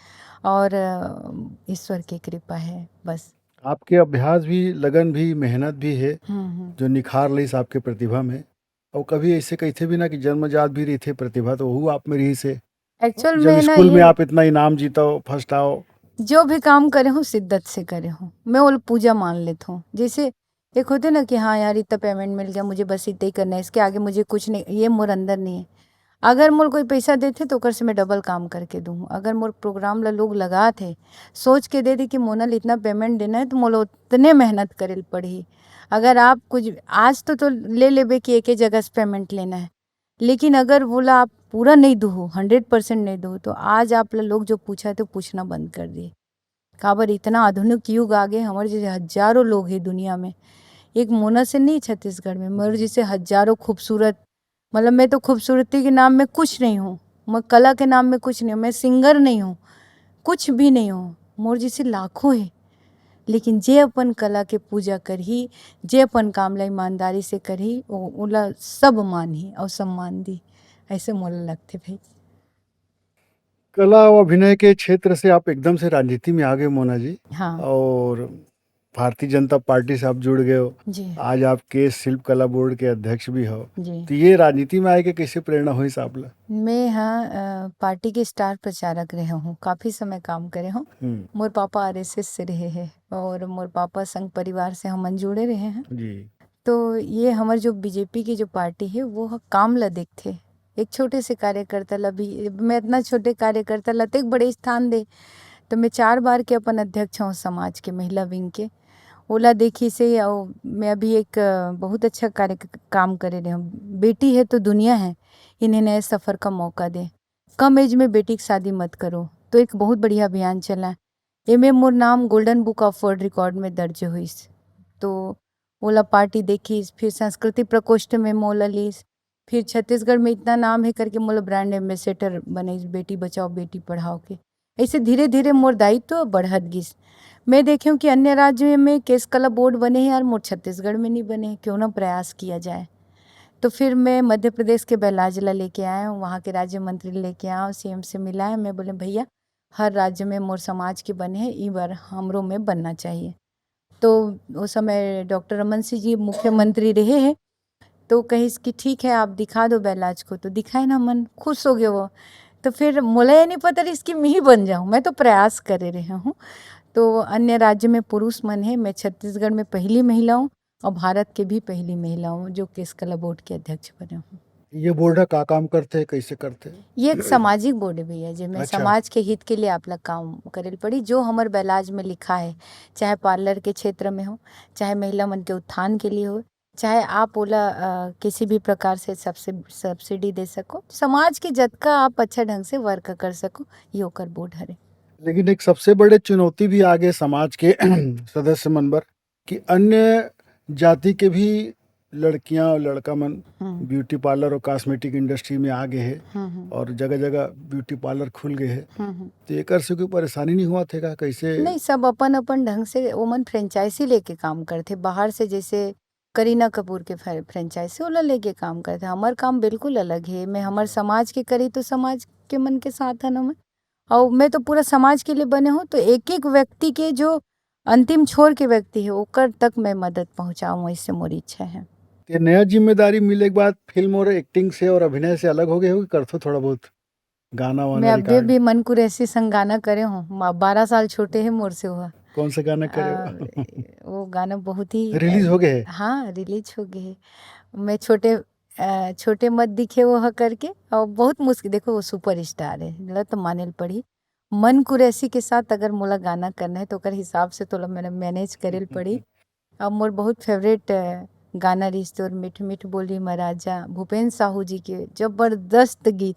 और अ, ईश्वर की कृपा है बस। आपके अभ्यास भी, लगन भी, मेहनत भी है हम्म, हम्म। जो निखार लइस आपके प्रतिभा में। और कभी ऐसे कहिथे भी ना कि जन्मजात भी रहिथे प्रतिभा, तो वहू आप में रहिस हे। एक्चुअल जब में ना स्कूल में ये आप इतना इनाम जीता हो, फर्स्ट आओ। जो भी काम करे हूँ शिद्दत से करे हूँ, मैं वो पूजा मान लेता हूँ। जैसे एक होते ना कि हाँ यार, इतना पेमेंट मिल गया, मुझे बस इतना ही करना है, इसके आगे मुझे कुछ नहीं, ये मोर अंदर नहीं है। अगर मोर कोई पैसा देथे तो ओकर से मैं डबल काम करके दूँ। अगर मोर प्रोग्राम ला लोग लगात हे, सोच के दे दे कि मोना ल इतना पेमेंट देना है, तो मोला उतने मेहनत करे ल पड़ही। अगर आप कुछ आज तो, तो ले लेबे कि एक ही जगह से पेमेंट लेना है, लेकिन अगर वोला आप पूरा नहीं दो, हंड्रेड परसेंट नहीं दो, तो आज आप ला लोग जो पूछा तो पूछना बंद कर दिए। काबर इतना आधुनिक युग आ गए, हमर जैसे हजारों लोग हैं दुनिया में, एक मोना से नहीं छत्तीसगढ़ में, मोर जैसे हजारों खूबसूरत, मतलब मैं तो खूबसूरती के नाम में कुछ नहीं हूँ, मैं कला के नाम में कुछ नहीं हूँ, मैं सिंगर नहीं हूँ, कुछ भी नहीं हूँ, मोर जैसे लाखों है। लेकिन जे अपन कला के पूजा करही, जे अपन काम ला ईमानदारी से करही, ओ-, ओला सब मानही और सम्मान दी, ऐसे मोला लगथे भाई। कला और अभिनय के क्षेत्र से आप एकदम से राजनीति में आ गए मोना जी, हाँ। और भारतीय जनता पार्टी से आप जुड़ गए हो। जी। आज आप केश शिल्पकला बोर्ड के अध्यक्ष भी हो। जी। तो ये राजनीति में आए के कैसे प्रेरणा होइस आप ला? मैं हाँ, अ, पार्टी के स्टार प्रचारक रहे हूँ, काफ़ी समय काम करे हूँ। हम्म। मोर पापा आरएसएस से रहे हैं और मोर पापा संघ परिवार से हमन जुड़े रहे हैं। जी। तो ये हमर जो बीजेपी की जो पार्टी है, वो ह-, काम ला देखथे। एक छोटे से कार्यकर्ता ला भी, मैं इतना छोटे कार्यकर्ता ला तो एक बड़े स्थान दे। तो मैं चार बार के अपन अध्यक्ष हूँ समाज के, महिला विंग के। ओला देखी से, और मैं अभी एक, अ, बहुत अच्छा कार्य, काम करे रहे हूँ। बेटी है तो दुनिया है, इन्हें नए सफ़र का मौका दे। कम एज में बेटी की शादी मत करो, तो एक बहुत बढ़िया अभियान चला। एमे मोर नाम golden book of world record में दर्ज होइस। तो ओला पार्टी देखिस, फिर संस्कृति प्रकोष्ठ में मोला लीस, फिर छत्तीसगढ़ में इतना नाम है करके मोला ब्रांड एम्बेसडर बनइस, बेटी बचाओ बेटी पढ़ाओ के। ऐसे धीरे-धीरे मोर दायित्व बढ़त गिस। मैं देखेंव कि अन्य राज्य में केश कला बोर्ड बने हैं यार, मोर छत्तीसगढ़ में नहीं बने हैं, क्यों ना प्रयास किया जाए। तो फिर मैं मध्य प्रदेश के बैलाज ला लेके आए हूँ, वहाँ के राज्य मंत्री लेके आए हूँ, सीएम से मिलाए। मैं बोले, "भैया, हर राज्य में मोर समाज के बने हैं, ई बार हमरो में बनना चाहिए।" तो उस समय डॉक्टर रमन सिंह जी मुख्यमंत्री रहे हैं, तो कहिस कि, "ठीक है, आप दिखा दो बैलाज को।" तो दिखाए ना, मन खुश हो गया वो। तो फिर मोला ये नहीं पता रहिस कि मैं ही बन जाऊँ, मैं तो प्रयास करे रहे हूँ। तो अन्य राज्य में पुरुष मन है, मैं छत्तीसगढ़ में पहली महिला हूँ और भारत के भी पहली महिला हूँ जो केश कला बोर्ड के अध्यक्ष बने हूँ। ये बोर्ड ह का काम करथे, कैसे करथे? ये एक सामाजिक बोर्ड है भैया, जेमे अच्छा। समाज के हित के लिए आप ला काम करे ल पड़ी। जो हमर बैलाज में लिखा है, चाहे पार्लर के क्षेत्र में हो, चाहे महिला मन के उत्थान के लिए हो, चाहे आप ओला, अ, किसी भी प्रकार से सब्सि-, सब्सिडी दे सको, समाज के जतका आप अच्छा ढंग से वर्क कर सको, ये ओकर बोर्ड हरे। लेकिन एक सबसे बड़े चुनौती भी आगे समाज के सदस्य मन बर कि अन्य जाति के भी लड़कियां और लड़का मन हम्म। ब्यूटी पार्लर और कॉस्मेटिक इंडस्ट्री में आ गए हैं हम्म, हम्म। और जगह-जगह ब्यूटी पार्लर खुल गए हैं। हम्म, हम्म। तो एकर से कोई परेशानी नहीं हुआ थे का? कैसे? नहीं, सब अपन-अपन ढंग से ओमन फ्रेंचाइजी लेके काम करथे। बाहर से जैसे करीना कपूर के फ्रे-, फ्रेंचाइजी ओला लेके काम करथे। हमर काम बिल्कुल अलग हे। मैं हमर समाज के करी तो समाज के मन के साथ हन हमन। अउ मैं तो पूरा समाज के लिए बने हूँ, तो एक-एक व्यक्ति के जो अंतिम छोर के व्यक्ति हे, ओकर तक मैं मदद पहुँचाऊँ, ऐसे मोर इच्छा है। ये नया जिम्मेदारी मिले के बाद फिल्म और एक्टिंग से और अभिनय से अलग हो गए हो कि करथो थोड़ा बहुत गाना वाना मैं अभी रिकॉर्ड? भी मन कुरैशी संग गाना करे हूँ। मा-, बारह साल छोटे हे मोर से हुआ। कौन सा गाना करे हो? आ, वो गाना बहुत ही रिलीज हो गए है? हाँ, रिलीज हो गए है। मैं छोटे, अ, छोटे मत दिखे वो ह करके, और बहुत मुश्किल, देखो वो सुपरस्टार है, मतलब तो माने ल पड़ी। मन कुरैशी के साथ अगर मोला गाना करना है तो ओकर हिसाब से तो ला मैंने मैनेज करे ल पड़ी। अब मोर बहुत फेवरेट, अ, गाना रिहिस तोर मीठ मीठ बोली म राजा, भूपेन साहू जी के जबरदस्त गीत।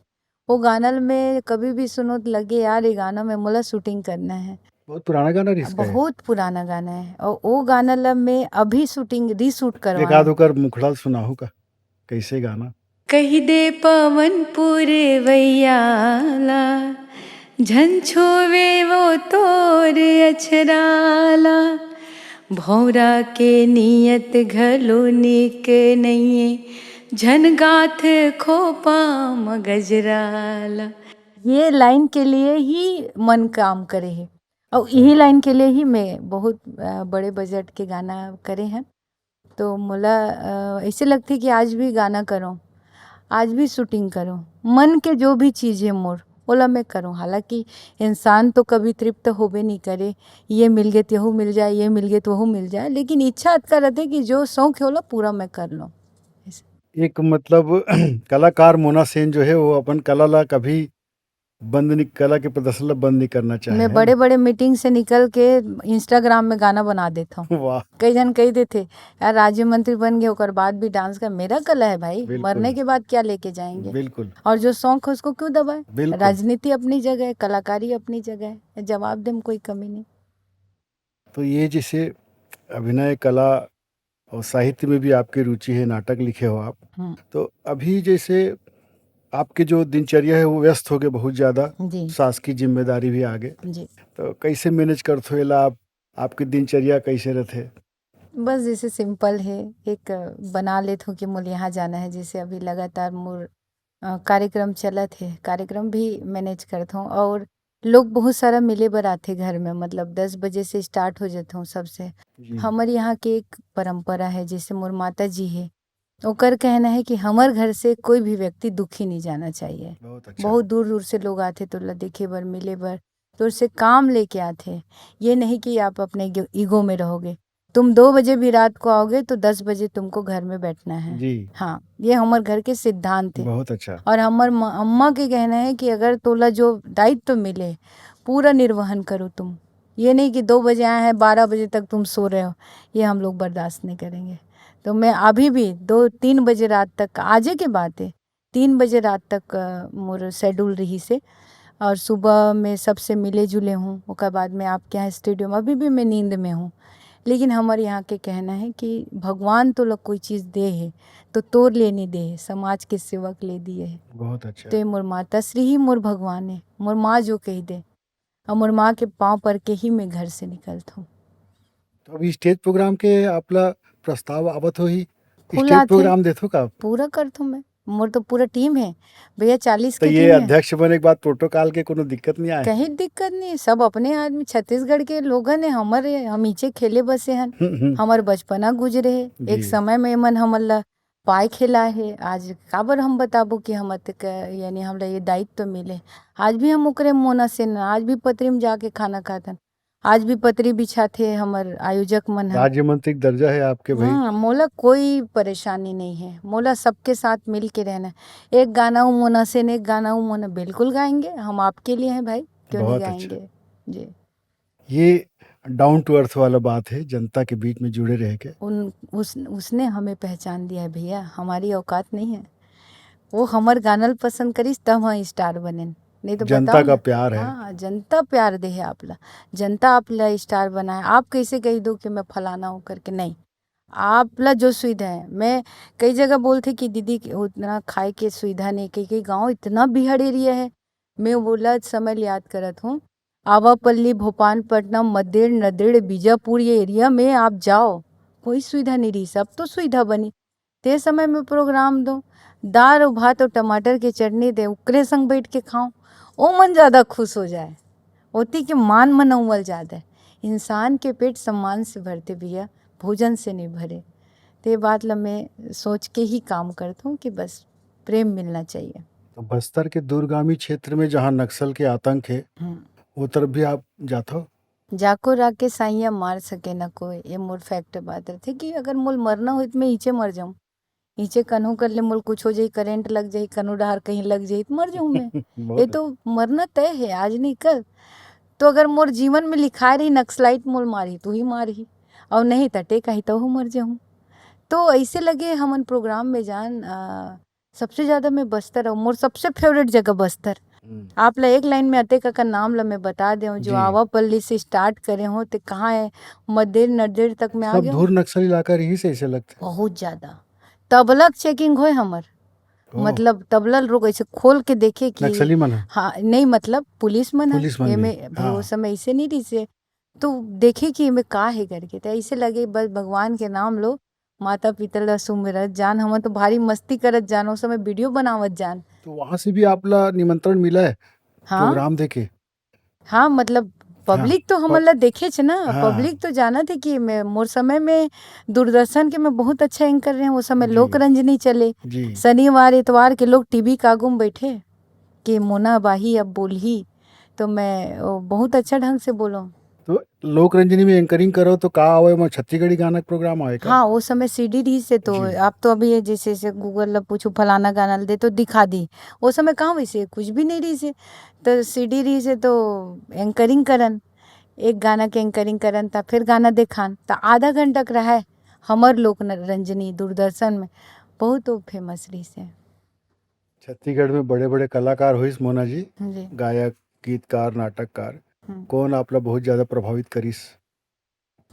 वो गाना ल मैं कभी भी सुनो तो लगे यार ये गाना में मोला शूटिंग करना है। बहुत पुराना गाना रिहिस का है? बहुत पुराना गाना है। और वो गाना ल मैं अभी शूटिंग, रीशूट करवा एक आध ओकर मुखड़ा सुनाहू का? कैसे गाना? कहि दे पवन पुरवैया ला, झन छुवे वो तोर अछरा ला। भौंरा के नियत घलो नीक नइये, झन गाथ खोपा म गजरा ला। ये लाइन के लिए ही मन काम करे हे, और यही लाइन के लिए ही मैं बहुत, अ, बड़े बजट के गाना करे हैं। तो मोला, अ, ऐसे लगथे कि आज भी गाना करूँ, आज भी शूटिंग करूँ, मन के जो भी चीज़ हे मोर, ओला मैं करूँ। हालांकि इंसान तो कभी तृप्त होबे नहीं करे, ये मिल गए तो यहू मिल जाए, ये मिल गए तो वहू मिल जाए, लेकिन इच्छा अतका रहथे कि जो शौक हे ओला पूरा मैं कर लूँ। ऐसे। एक मतलब कलाकार मोना सेन जो है वो अपन कला ला कभी बंद नहीं, कला के प्रदर्शन ला बंद नहीं करना चाहे, मैं है ना? बड़े-बड़े मीटिंग से निकल के Instagram में गाना बना देता हूँ। वाह। कई झन कही देथे, "यार राज्य मंत्री बन गए, ओकर बाद भी डांस कर।" मेरा कला है भाई, बिल्कुल। मरने के बाद क्या लेके जाएंगे? बिल्कुल। और जो शौक है उसको क्यों दबाए? बिल्कुल। राजनीति अपनी जगह है, कलाकारी अपनी जगह है, जवाब दे में कोई कमी नहीं। तो ये जैसे अभिनय कला और साहित्य में भी आपकी रुचि है, नाटक लिखे हो आप। हम्म। तो अभी जैसे आपके जो दिनचर्या है वो व्यस्त हो गए बहुत ज्यादा, जी। सास की जिम्मेदारी भी आ गए। जी। तो कैसे मैनेज करथो एला आप? आपकी दिनचर्या कैसे रहथे? बस जैसे सिंपल है, एक बना लेत हूँ कि मोला यहाँ जाना है, जैसे अभी लगातार मोर, अ, कार्यक्रम चलत हे, कार्यक्रम भी मैनेज करत हूँ। और लोग बहुत सारा मिले बर आथे घर में, मतलब दस बजे से स्टार्ट हो जात हूँ सबसे। जी। हमर यहाँ के एक परंपरा है, जैसे मोर माता जी है, ओकर कहना है कि हमर घर से कोई भी व्यक्ति दुखी नहीं जाना चाहिए। बहुत अच्छा। बहुत दूर दूर से लोग आथे तोला देखे बर, मिले बर, तोर से काम लेके आथे। ये नहीं कि आप अपने ईगो में रहोगे। तुम दो बजे भी रात को आओगे तो दस बजे तुमको घर में बैठना है। जी। हाँ, ये हमर घर के सिद्धांत है। बहुत अच्छा। और हमर म-, अम्मा के कहना है कि अगर तोला जो दायित्व मिले, पूरा निर्वहन करो तुम। ये नहीं कि दो बजे आए हैं, बारह बजे तक तुम सो रहे हो, ये हम लोग बर्दाश्त नहीं करेंगे। तो मैं अभी भी दो तीन बजे रात तक, आजे के बात है, तीन बजे रात तक, अ, मोर शेड्यूल रहिस हे। और सुबह में सबसे मिले जुले हूँ, ओकर बाद में आपके यहाँ स्टूडियो में, अभी भी मैं नींद में हूँ। लेकिन हमर यहाँ के कहना है कि भगवान तोला कोई चीज़ दे हे, तो तोर लिए नहीं दे हे, समाज के सेवक लिए दिए हे। बहुत अच्छा। तो ये मोर माता श्री ही मोर भगवान है, मोर माँ जो कह दे, और मोर माँ के पाँव पर के ही मैं घर से निकलत हूँ। तो अभी स्टेज प्रोग्राम के आपला प्रस्ताव आवत होही, फुल स्टेज आथे। प्रोग्राम देथो का आप? पूरा करथो मैं, मोर तो पूरा टीम है भैया, चालीस तो के ये टीम है। अध्यक्ष बने के बाद प्रोटोकॉल के कोनो दिक्कत नहीं आए? कहीं दिक्कत नहीं, सब अपने आदमी, छत्तीसगढ़ के लोगन है हमर, हम इचे खेले बसे हन। हम्म, हम्म। हमर बचपना गुजरे है, जी। एक समय में एमन हमन ला पाए खिलाए हे, आज काबर हम बताबो कि हम अतेक, यानी हमला ये दायित्व मिले। आज भी हम ओकरे मोना सेन, आज भी पतरी में जाके खाना खाथन, आज भी पतरी बिछाथे हमर आयोजक मन ह। राज्य मंत्री के दर्जा है आपके भाई। हाँ, मोला कोई परेशानी नहीं है, मोला सबके साथ मिल के रहना है। एक गाना उ मोना सेन, एक गाना उ मोना, बिल्कुल गाएंगे, हम आपके लिए हैं भाई, क्यों नहीं गाएंगे? बहुत अच्छा। जी। ये डाउन टू अर्थ वाला बात है, जनता के बीच में जुड़े रह के। उन उस उसने हमें पहचान दिया है भैया, हमारी औकात नहीं है। वो हमर गाना ल पसंद करिस, तब हम स्टार बनेन। नहीं तो जनता बताओ का ना। प्यार है। हाँ, जनता प्यार दे है आपला। जनता आपला स्टार बनाए। आप कैसे कह दो कि मैं फलाना हूँ करके? नहीं, आपला जो सुविधा है। मैं कई जगह बोलथे कि दीदी के उतना खाए के सुविधा नहीं, कई कई गाँव इतना बिहड़ एरिया है। मैं बोला समय ल याद करत हूँ, आवापल्ली, भोपालपट्नम, मदेड़, नदेड़, बीजापुर, ये एरिया में आप जाओ, कोई सुविधा नहीं रही, सब तो सुविधा बनी। ते समय में प्रोग्राम दो, दाल और भात और टमाटर के चटनी दे, ओकरे संग बैठ के खाओ, ओ मन ज्यादा खुश हो जाए। ओती के मान मनावल ज्यादा है। इंसान के पेट सम्मान से भरते भैया, भोजन से नहीं भरे। ते बात ला मैं सोच के ही काम करता हूँ कि बस प्रेम मिलना चाहिए। तो बस्तर के दूरगामी क्षेत्र में जहाँ नक्सल के आतंक है, हम्म। वो तरफ भी आप जाथो? जाको राके साइया मार सके न कोई, ये मोर फैक्ट बात रथे कि अगर मोल मरना होई त मैं इचे मर जाऊं। इचे कन्हू कर ले मोल कुछ हो जाई, करंट लग जाई, कन्हू डहार कहीं लग जाई त मर जाऊं मैं। ये बहुत तो मरना तय है, आज नहीं कल। तो अगर मोर जीवन में लिखाए रही नक्सलाइट मोल मारही, तू ही मारही, और नहीं त टेकाही तहू मर जाऊं। तो ऐसे लगे हमन प्रोग्राम में जान, आ, सबसे ज्यादा मैं बस्तर, और मोर सबसे फेवरेट जगह बस्तर। हम्म। आप ला एक लाइन में अतेक अकन नाम ला मैं बता देऊं, जो जी। आवापल्ली से स्टार्ट करे हो ते कहाँ है, मदेर नदेर तक में आ सब गए हो। धूर नक्सल इलाका रही से ऐसे लगते। बहुत ज्यादा तबला के चेकिंग होए हमर, ओह। मतलब तबला लोग ऐसे खोल के देखे कि नक्सली मन ह? हाँ, नहीं मतलब पुलिस मन ह, पुलिस मन भी, एमे भाई वो हाँ। समय ऐसे नहीं रही से, तो देखे कि एमे का है करके, तो ऐसे लगे बस भगवान के नाम लो, माता पिता ला सुमिरत जान, हमन तो भारी मस्ती करत जान, उस समय वीडियो बनावत जान। तो वहाँ से भी आप ला निमंत्रण मिला है हाँ। प्रोग्राम देके? हाँ, मतलब हाँ, पब्लिक तो प- हमन ला देखेच ना, हाँ। पब्लिक तो जानत है कि मैं, मोर समय में दूरदर्शन के मैं बहुत अच्छा एंकर रहे हूँ, उस समय जी। लोक रंजनी चले, जी। शनिवार इतवार के लोग टीवी के आगू में बैठे कि मोना बाही अब बोलही, तो मैं वो बहुत अच्छा ढंग से बोलो। तो लोक रंजनी में एंकरिंग करो तो का आवे, मैं छत्तीसगढ़ी गाना के प्रोग्राम आवे का? हाँ, वो समय सीडी रही से तो जी। आप तो अभी ये जैसे, जैसे गूगल ला पूछो फलाना गाना दे तो दिखा दी, वो समय कहाँ वैसे कुछ भी नहीं रही से, तो सीडी रही से तो एंकरिंग करन, एक गाना के एंकरिंग करन, ता फिर गाना देखान, ता आधा घंटा के रहा है हमर लोक न-, रंजनी दूरदर्शन में बहुत वो फेमस रही से। छत्तीसगढ़ में बड़े बड़े कलाकार होइस मोना जी, जी। गायक, गीतकार, नाटककार, हम्म। कौन आप ला बहुत ज्यादा प्रभावित करिस?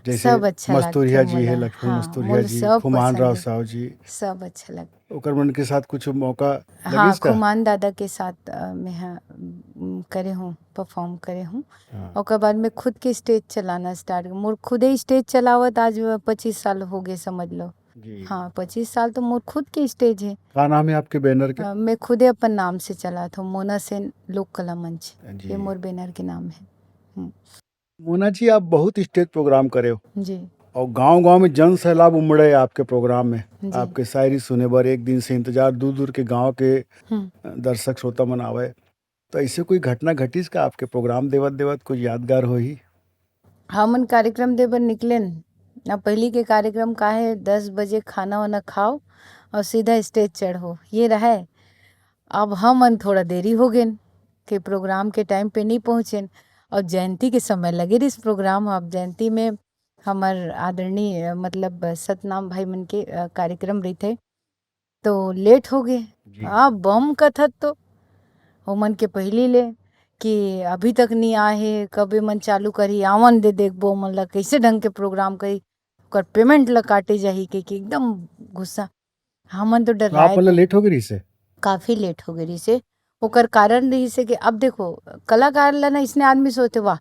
जैसे सब अच्छा मस्तुरिया लगथे जी है, मोला। लक्ष्मी हाँ, मस्तुरिया मोला जी, सब खुमान पसंद राव है। साहू जी, सब अच्छा लग ओकर मन के साथ कुछ मौका हाँ, लगिस का? खुमान दादा के साथ, अ, मैं हा, उम, करे हूँ, परफॉर्म करे हूँ। हाँ। ओकर बाद में खुद के स्टेज चलाना स्टार्ट, मोर खुदे स्टेज चलावत आज पच्चीस साल हो गए, समझ लो। जी। हाँ, पच्चीस साल तो मोर खुद के स्टेज है। का नाम है आपके बैनर के? अ, मैं खुदे अपन नाम से चलात हूँ, मोना सेन लोक कला मंच, जी। ये मोर बैनर के नाम है। हम्म, मोना जी, आप बहुत स्टेज प्रोग्राम करे हो जी, और गांव-गांव में जन सैलाब उमड़े आपके प्रोग्राम में। जी। आपके शायरी सुने बर एक दिन से इंतजार, दूर-दूर के गांव के हम्म। दर्शक श्रोता मन आवे। तो ऐसे कोई घटना घटिस का आपके प्रोग्राम देवत-देवत, कुछ यादगार होही? हमन कार्यक्रम दे बर निकलेन। अब पहली के कार्यक्रम का है, दस बजे खाना वाना खाओ और सीधा स्टेज चढ़ो, ये रहे। अब हमन थोड़ा देरी हो गेन के प्रोग्राम के टाइम पे नहीं पहुँचेन और जयंती के समय लगे रहिस प्रोग्राम। अब जयंती में हमर आदरणीय, मतलब सतनाम भाई मन के, अ, कार्यक्रम रहिथे, तो लेट हो गए। जी। अब बम कथत तो ओमन के पहली ले कि अभी तक नहीं आए हे, कब एमन चालू करही, आवन दे देखबो ओमन ला कैसे ढंग के प्रोग्राम करी, ओकर पेमेंट ला काटे जाही के, कि एकदम गुस्सा। हमन तो तो आप डर्राए वाला थे। लेट हो गई से? काफी लेट हो गई रहिसे। ओकर कारण रहिसे कि अब देखो, कलाकार ला ना इसने आदमी सोचते, "वाह,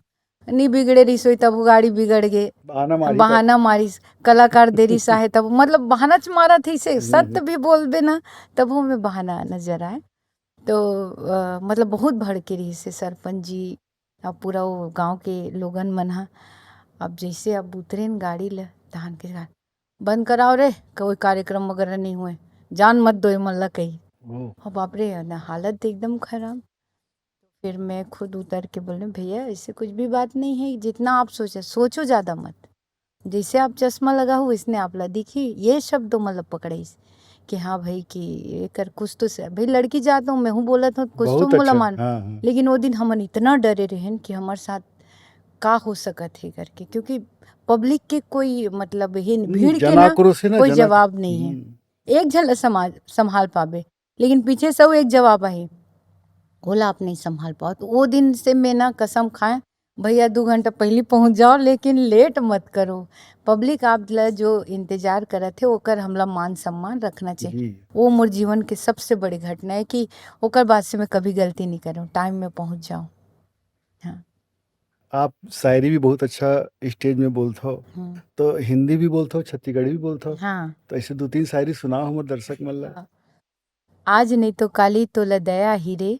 नी बिगड़े रहिस होई, तब गाड़ी बिगड़ गे।" बहाना मारी बहाना मारिस, कलाकार देरी साहे तब, मतलब बहाना च मारा थे इसे, हम्म, सत्य हम्म। भी बोल देना, तब हमें बहाना नजर आए। तो, अ, मतलब बहुत भड़के रहिसे सरपंच जी, अब पूरा वो गांव के लोगन मन हा। अब जैसे अब उतरेन गाड़ी ले, धान के गाड़ी, "बंद कराओ रे, कोई कार्यक्रम वगैरह नहीं हुए, जान मत दो एमन ला," कही। ओ। अब बाप रे, ना हालत एकदम खराब। फिर मैं खुद उतर के बोले, "भैया, ऐसे कुछ भी बात नहीं है, जितना आप सोचे, सोचो ज्यादा मत। जैसे आप चश्मा लगा हो, इसने आप ला दिखी।" ये शब्द मतलब पकड़ाइस कि हाँ भाई, कि एकर कुछ तो से, भाई लड़की जात हूँ, मैं हूँ बोलत हूँ, कुछ तो बहुत मोला अच्छा। मान। हाँ, हाँ। लेकिन वो दिन हमन इतना डरे रहन कि हमारे साथ का हो सकत हे करके, क्योंकि पब्लिक के कोई मतलब ही नहीं, हम्म, भीड़ के ना जनाक्रोश हे ना, कोई जना-, जवाब नहीं है। हम्म। एक झन ला समाज संभाल पाबे, लेकिन पीछे से वो एक जवाब आही, ओला आप नहीं संभाल पाओ। तो वो दिन से मैं ना कसम खाए, भैया दू घंटा पहली पहुंच जाओ, लेकिन लेट मत करो। पब्लिक आप ला जो इंतजार करत हे, ओकर हमला मान सम्मान रखना चाहिए। जी। वो मोर जीवन के सबसे बड़ी घटना है कि ओकर बाद से मैं कभी गलती नहीं करूँ, टाइम में पहुंच जाऊँ। हाँ। आप शायरी भी बहुत अच्छा स्टेज में बोलत हो, हम्म। तो हिंदी भी बोलत हो, छत्तीसगढ़ी भी बोलत हो। हाँ। तो ऐसे दो तीन शायरी सुनाओ हमर दर्शक मन ला। हाँ। आज नहीं तो काली तोला दया ही रे,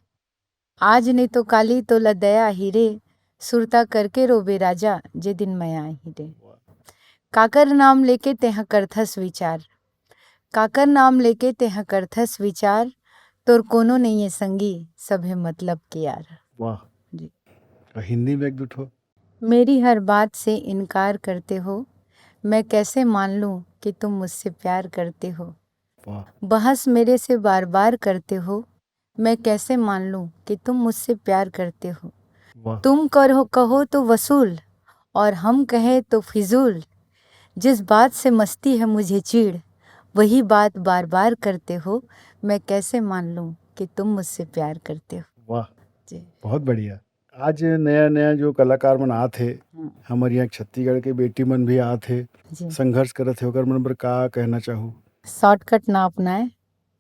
आज नहीं तो काली तोला दया ही रे, सुरता करके रोबे राजा, जे दिन मया ही रे। वाह। काकर नाम लेके तेह करथस विचार, काकर नाम लेके तेह करथस विचार, तोर कोनो नहीं है संगी, सब है मतलब के यार। वाह। जी। और हिंदी में एक दो ठो। मेरी हर बात से इनकार करते हो, मैं कैसे मान लूं कि तुम मुझसे प्यार करते हो? वाह। बहस मेरे से बार बार करते हो, मैं कैसे मान लूं कि तुम मुझसे प्यार करते हो? वाह। तुम करो, कहो तो वसूल और हम कहें तो फिजूल, जिस बात से मस्ती है मुझे चीड़, वही बात बार बार करते हो, मैं कैसे मान लूं कि तुम मुझसे प्यार करते हो? वाह। जी। बहुत बढ़िया। आज नया नया जो कलाकार मन आत हे, हम्म। हमर यहाँ छत्तीसगढ़ के बेटी मन भी आत हे, जी। संघर्ष करत हे, ओकर मन बर का कहना चाहू? शॉर्टकट ना अपनाए,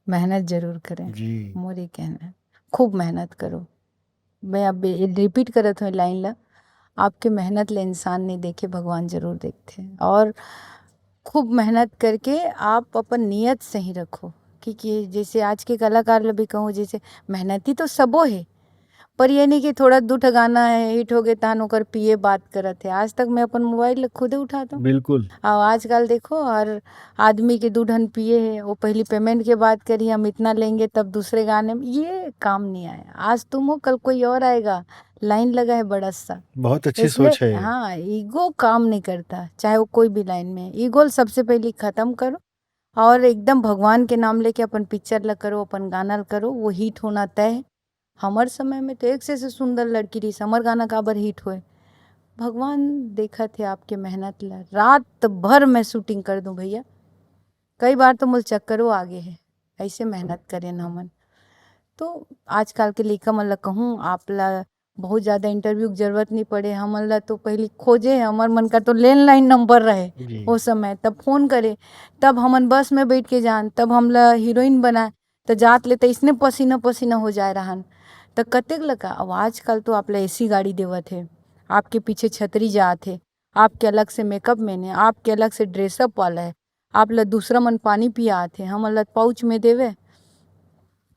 मेहनत जरूर करें। जी। मोर ये कहना है, खूब मेहनत करो। मैं अब ये रिपीट करत हूँ लाइन ला, आपके मेहनत ले इंसान नहीं देखे, भगवान जरूर देखते हैं। और खूब मेहनत करके आप अपन नियत सही रखो, क्योंकि जैसे आज के कलाकार ला भी कहूँ, जैसे मेहनती तो सबो है, पर ये नहीं कि थोड़ा दू ठो गाना है, हिट हो गए, तहन ओकर पिए बात करत है। आज तक मैं अपन मोबाइल ला खुदे उठाता हूँ। बिल्कुल। और आजकल देखो, हर आदमी के दू ठन पिए है, वो पहली पेमेंट के बात करी, हम इतना लेंगे, तब दूसरे गाने में, ये काम नहीं आया। आज तुम हो, कल कोई और आएगा, लाइन लगा है बड़ा सा। बहुत अच्छी इसलिए, सोच है ये। हाँ, ईगो काम नहीं करता, चाहे वो कोई भी लाइन में। ईगो सबसे पहले खत्म करो और एकदम भगवान के नाम लेके अपन पिक्चर ला करो, अपन गाना ला करो, वो हिट होना तय है। हमर समय में तो एक से, से सुंदर लड़की रही, हमर गाना काबर हिट होए? भगवान देखत हे आपके मेहनत ला। रात भर मैं शूटिंग कर दूं भैया, कई बार तो मोल चक्करो आगे है, ऐसे मेहनत करेन हमन। तो आजकल के लइका मन ला कहूँ, आप ला बहुत ज्यादा इंटरव्यू के जरूरत नहीं पड़े। हमन ला तो पहले खोजे, हमर मन का तो लैंडलाइन नंबर रहे जी। वो समय, तब फोन करे, तब हमन बस में बैठ के जान, तब हमला हीरोइन बनाए, त जात ले त इसने पसीना पसीना हो जाए रहन। त कतेक लगा, अब आजकल तो आप ला एसी गाड़ी देवत हे, आपके पीछे छतरी जात हे, आपके अलग से मेकअप मैन है, आपके अलग से ड्रेसअप वाला है, आप ला दूसरा मन पानी पियात हे, हमन ला पाउच में देवे।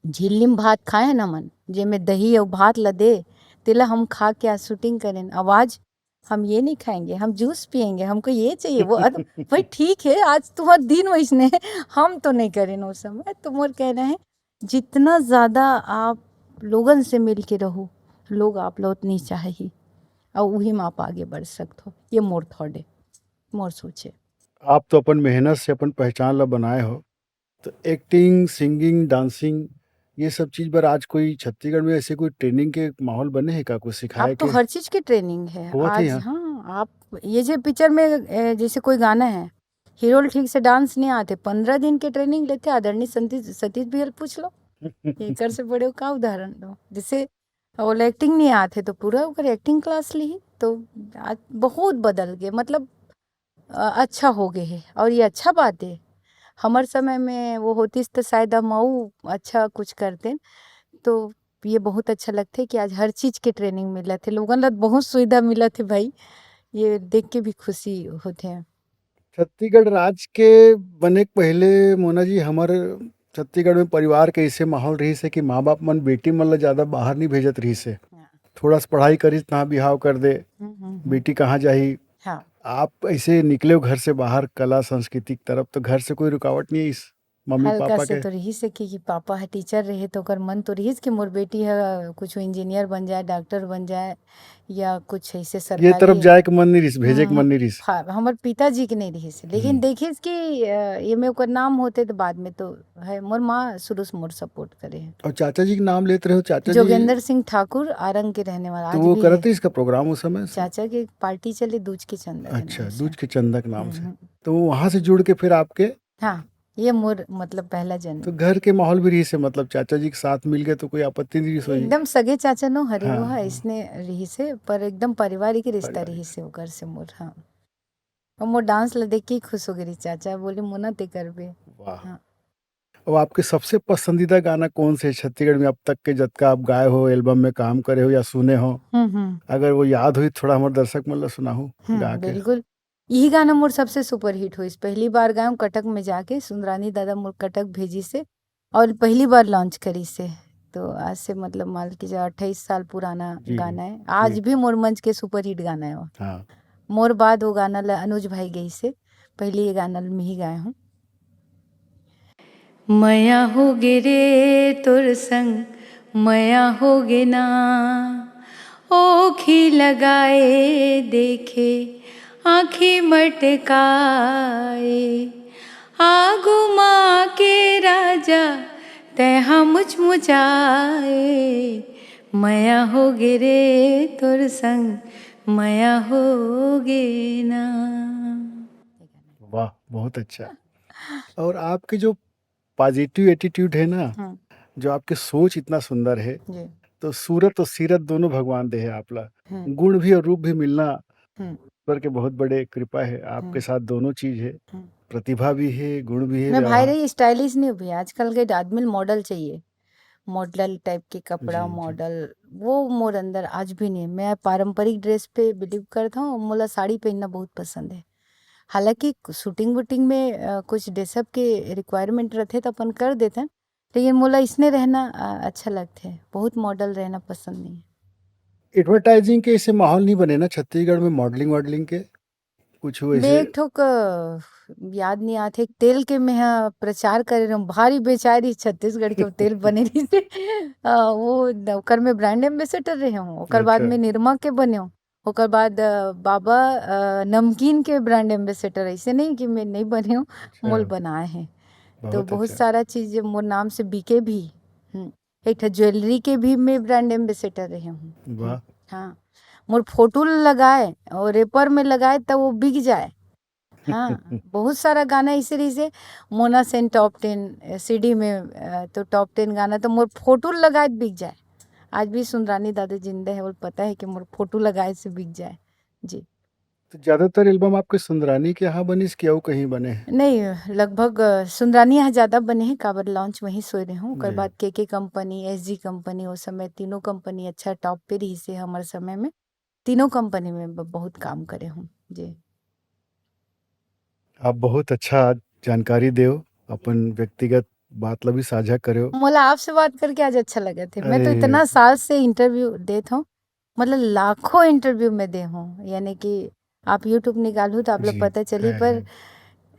झिल्ली में भात खाए ना मन, जेमे दही अउ भात ला दे, तेला हम खा के आज शूटिंग करेन। अब आज हम ये नहीं खाएंगे, हम जूस पिएंगे, हमको ये चाहिए, वो। अरे भाई, ठीक है, आज तुम्हारा दिन वैसने है, हम तो नहीं करेन वो समय। तो मोर कहना है, जितना ज्यादा आप लोगन से मिल के रहो, लोग आप ला उतनी चाही, और वही में आप आगे बढ़ सकते हो। ये मोर थॉट है, मोर सोच है। आप तो अपन मेहनत से अपन पहचान ला बनाए हो, तो एक्टिंग, सिंगिंग, डांसिंग, ये सब चीज बर आज कोई छत्तीसगढ़ में ऐसे कोई ट्रेनिंग के माहौल बने हैं का, कुछ सिखाए अब तो के? हर चीज की ट्रेनिंग है होत है आज। यहाँ। हाँ, आप ये जे पिक्चर में, ए, जैसे कोई गाना है, हीरो ल ठीक से डांस नहीं आते, पंद्रह दिन के ट्रेनिंग लेते, आदरणीय संतीश, सतीश भैया ल पूछ लो, एकर से बड़े का उदाहरण दो। जैसे वो एक्टिंग नहीं आते तो पूरा ओकर एक्टिंग क्लास ली, तो आज बहुत बदल गए, मतलब अ, अच्छा हो गए है और ये अच्छा बात है। हमर समय में वो होतिस तो शायद हम अउ अच्छा कुछ करते। तो ये बहुत अच्छा लगथे कि आज हर चीज के ट्रेनिंग मिलत हे, लोगन ला बहुत सुविधा मिलत हे भाई, ये देख के भी खुशी होथे। छत्तीसगढ़ राज के बने के पहले, मोना जी, हमर छत्तीसगढ़ में परिवार के ऐसे माहौल रहिस हे कि माँ बाप मन बेटी मन ला ज्यादा बाहर नहीं भेजत रहिस हे। हाँ। थोड़ा सा पढ़ाई करिस, तहाँ बिहाव कर दे, हम्म, हम्म, हम्म। बेटी कहाँ जाही? हाँ। आप ऐसे निकले हो घर से बाहर, कला संस्कृति की तरफ, तो घर से कोई रुकावट नहीं आइस? मम्मी हल्का पापा से के? तो रिहिस हे कि, कि पापा ह टीचर रहे, तो ओकर मन तो रिहिस कि मोर बेटी ह कुछ इंजीनियर बन जाए, डॉक्टर बन जाए, या कुछ ऐसे ये तरफ सरकारी जाए के मन नहीं रिहिस, भेजे के हम्म, मन नहीं रिहिस। हाँ, हमर पिताजी के नहीं रिहिस हे, लेकिन हम्म। देखिस कि, अ, ये में ओकर नाम होते तो बाद में तो है। मोर माँ शुरू से मोर सपोर्ट करे है। और चाचा जी के नाम लेत रहे हो, चाचा जी? जोगेंद्र सिंह ठाकुर, आरंग के रहने वाला, तो आज वो भी करत है। रहिस का प्रोग्राम उस समय से? चाचा के पार्टी चले दूज के चंदा के अच्छा, नाम से। दूज के चंदा के नाम हम्म, से। हम्म। तो वो वहाँ से जुड़ के फिर आपके हाँ, ये मोर, मतलब, पहला जन्म। तो घर के माहौल भी रिहिस हे, मतलब, चाचा जी के साथ मिल गए तो कोई आपत्ति नहीं रिहिस होही? एकदम सगे चाचा नो हरे हाँ, वो हा, हाँ। इसने रिहिस हे, पर एकदम पारिवारिक रिश्ता पारिवारिक। रिहिस हे ओकर से मोर, हाँ। और मोर डांस ला देख के ही खुश हो गए रही चाचा, बोले, "मोना, ते करबे।" वाह। हाँ। अब आपके सबसे पसंदीदा गाना कौन से है छत्तीसगढ़ में अब तक के, जतका आप गाए हो, एल्बम में काम करे हो या सुने हो? हम्म, हम्म। अगर वो याद होही, थोड़ा हमर दर्शक मन ला सुनाहू हम्म, गा के। बिल्कुल। यही गाना मोर सबसे सुपरहिट होइस। पहली बार गायेंव कटक में जाके, सुंदरानी दादा मोर कटक भेजिस हे और पहली बार लॉन्च करिस हे। तो आज से, मतलब, मान के चलो, अट्ठाईस साल पुराना जी, गाना है। आज जी। भी मोर मंच के सुपरहिट गाना है वो। हाँ। मोर बाद वो गाना ला अनुज भाई गइस हे, पहली ये गाना ला मिही गाए हूँ। मया होगे रे तोर संग, मया होगे ना। ओखी लगाए देखे, आँखी मटकाए। आगू माँ के राजा, तैं हा मुचमुचाए। मया होगे रे तोर संग, मया होगे ना। वाह, बहुत अच्छा। और आपके जो पॉजिटिव एटीट्यूड है ना, हम्म। जो आपकी सोच इतना सुंदर है, जी। तो सूरत और सीरत दोनों भगवान दे है आप ला। हम्म। गुण भी और रूप भी मिलना हम्म। ईश्वर के बहुत बड़े कृपा है। आपके हम्म। साथ दोनों चीज है, हम्म। प्रतिभा भी है, गुण भी है, मैं भाई व्यवहार। रही, स्टाइलिश नहीं हूँ भैया। आजकल के आदमी ल मॉडल चाहिए, मॉडल टाइप के कपड़ा, जी, जी। मॉडल, वो मोर अंदर आज भी नहीं है। मैं पारंपरिक ड्रेस पे बिलीव करता हूँ, मोला साड़ी पहनना बहुत पसंद है। हालांकि शूटिंग वूटिंग में, अ, कुछ ड्रेसअप के रिक्वायरमेंट रहते तो अपन कर देते हैं, लेकिन मोला इसने रहना, अ, अच्छा लगथे, बहुत मॉडल रहना पसंद नहीं है। एडवर्टाइजिंग के ऐसे माहौल नहीं बने ना छत्तीसगढ़ में, मॉडलिंग वॉडलिंग के कुछ मैं वैसे? एक ठोक, अ, याद नहीं आत हे, एक तेल के मैं ह प्रचार करे रहूं, भारी बेचारी छत्तीसगढ़ के तेल बने रहिस हे। अ, वो न-, ओकर में ब्रांड एम्बेसडर रहे हूँ, ओकर बाद अच्छा। में निरमा के बने हूँ, ओकर बाद, अ, बाबा, अ, नमकीन के ब्रांड एम्बेसडर, ऐसे नहीं कि मैं नहीं बने हूँ, अच्छा। मोल बनाए हैं। तो बहुत बहुत अच्छा। सारा चीज मोर नाम से बिके भी। हम्म। एक ठो ज्वेलरी के भी मैं ब्रांड एम्बेसडर रहे हूँ। वाह। हाँ, मोर फोटो लगाए और रेपर में लगाए तो वो बिक जाए। हाँ, बहुत सारा गाना ऐसे रहिस हे, मोना सेन टॉप टेन, अ, सीडी में, अ, तो टॉप टेन गाना तो मोर फोटो लगाए बिक जाए। आज भी सुंदरानी दादा जिंदा है, वो पता है कि मोर फोटो लगाए से बिक जाए। जी। तो ज्यादातर एल्बम आपके सुंदरानी के यहाँ बनिस कि अउ कहीं बने हैं? नहीं, लगभग, अ, सुंदरानी यहाँ ज्यादा बने हैं, काबर लॉन्च वहीं सोए रहे हूँ। ओकर जी। बाद केके कंपनी, एसजी कंपनी, वो समय तीनों कंपनी अच्छा टॉप पे रहिस हे हमर समय में। तीनों कंपनी में ब-, बहुत काम करे हूँ। जी। आप बहुत अच्छा जानकारी देव, अपन व्यक्तिगत बात ला भी साझा करेव। मोला आपसे बात करके आज अच्छा लगत हे। मैं तो अरे। इतना साल से इंटरव्यू देत हूँ, मतलब लाखों इंटरव्यू में दे हूँ, यानी कि आप YouTube निकालहू तो आप लोग जी, पता चली, है, पर है।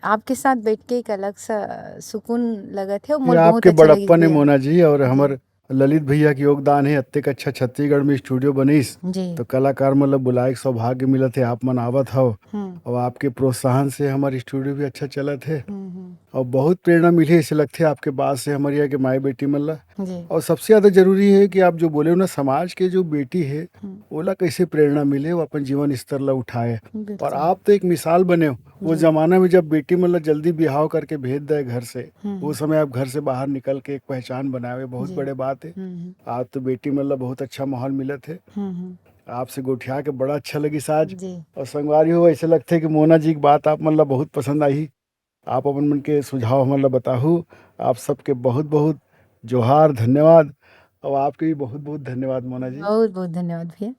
आपके साथ बैठ के एक अलग सा सुकून लगत हे और ये मोला बहुत आपके अच्छा लगिस बड़प्पन है भैया। मोना जी, और जी। हमर ललित भैया के योगदान है, अतेक अच्छा छत्तीसगढ़ में स्टूडियो बनिस, जी। तो कलाकार मन ल बुलाए के सौभाग्य मिलत हे, आप मन आवत हव, हम्म। और आपके प्रोत्साहन से हमर स्टूडियो भी अच्छा चलत हे, हम्म, हम्म। और बहुत प्रेरणा मिली, ऐसे लगथे आपके बात से हमर यहाँ के माई बेटी मन ल। जी। और सबसे ज्यादा जरूरी है कि आप जो बोले हो ना, समाज के जो बेटी है, हम्म। ओला कैसे प्रेरणा मिले, वो अपन जीवन स्तर ला उठाए। बिल्कुल। और आप तो एक मिसाल बने हो। वो जी। जमाना में जब बेटी मन ला जल्दी बिहाव करके भेज दे घर से, हम्म। वो समय आप घर से बाहर निकल के एक पहचान बनाए, बहुत जी। बड़े बात है। हम्म, हम्म। आज तो बेटी मन ला बहुत अच्छा माहौल मिलत है। हम्म, हम्म। आपसे गोठिया के बड़ा अच्छा लगिस आज। जी। और संगवारी हो, ऐसे लगथे कि मोना जी की बात आप मन ला बहुत पसंद आही। आप अपन मन के सुझाव हमन ला बताहू। आप सबके बहुत बहुत जोहार, धन्यवाद। और आपके भी बहुत बहुत धन्यवाद मोना जी। बहुत बहुत धन्यवाद भैया।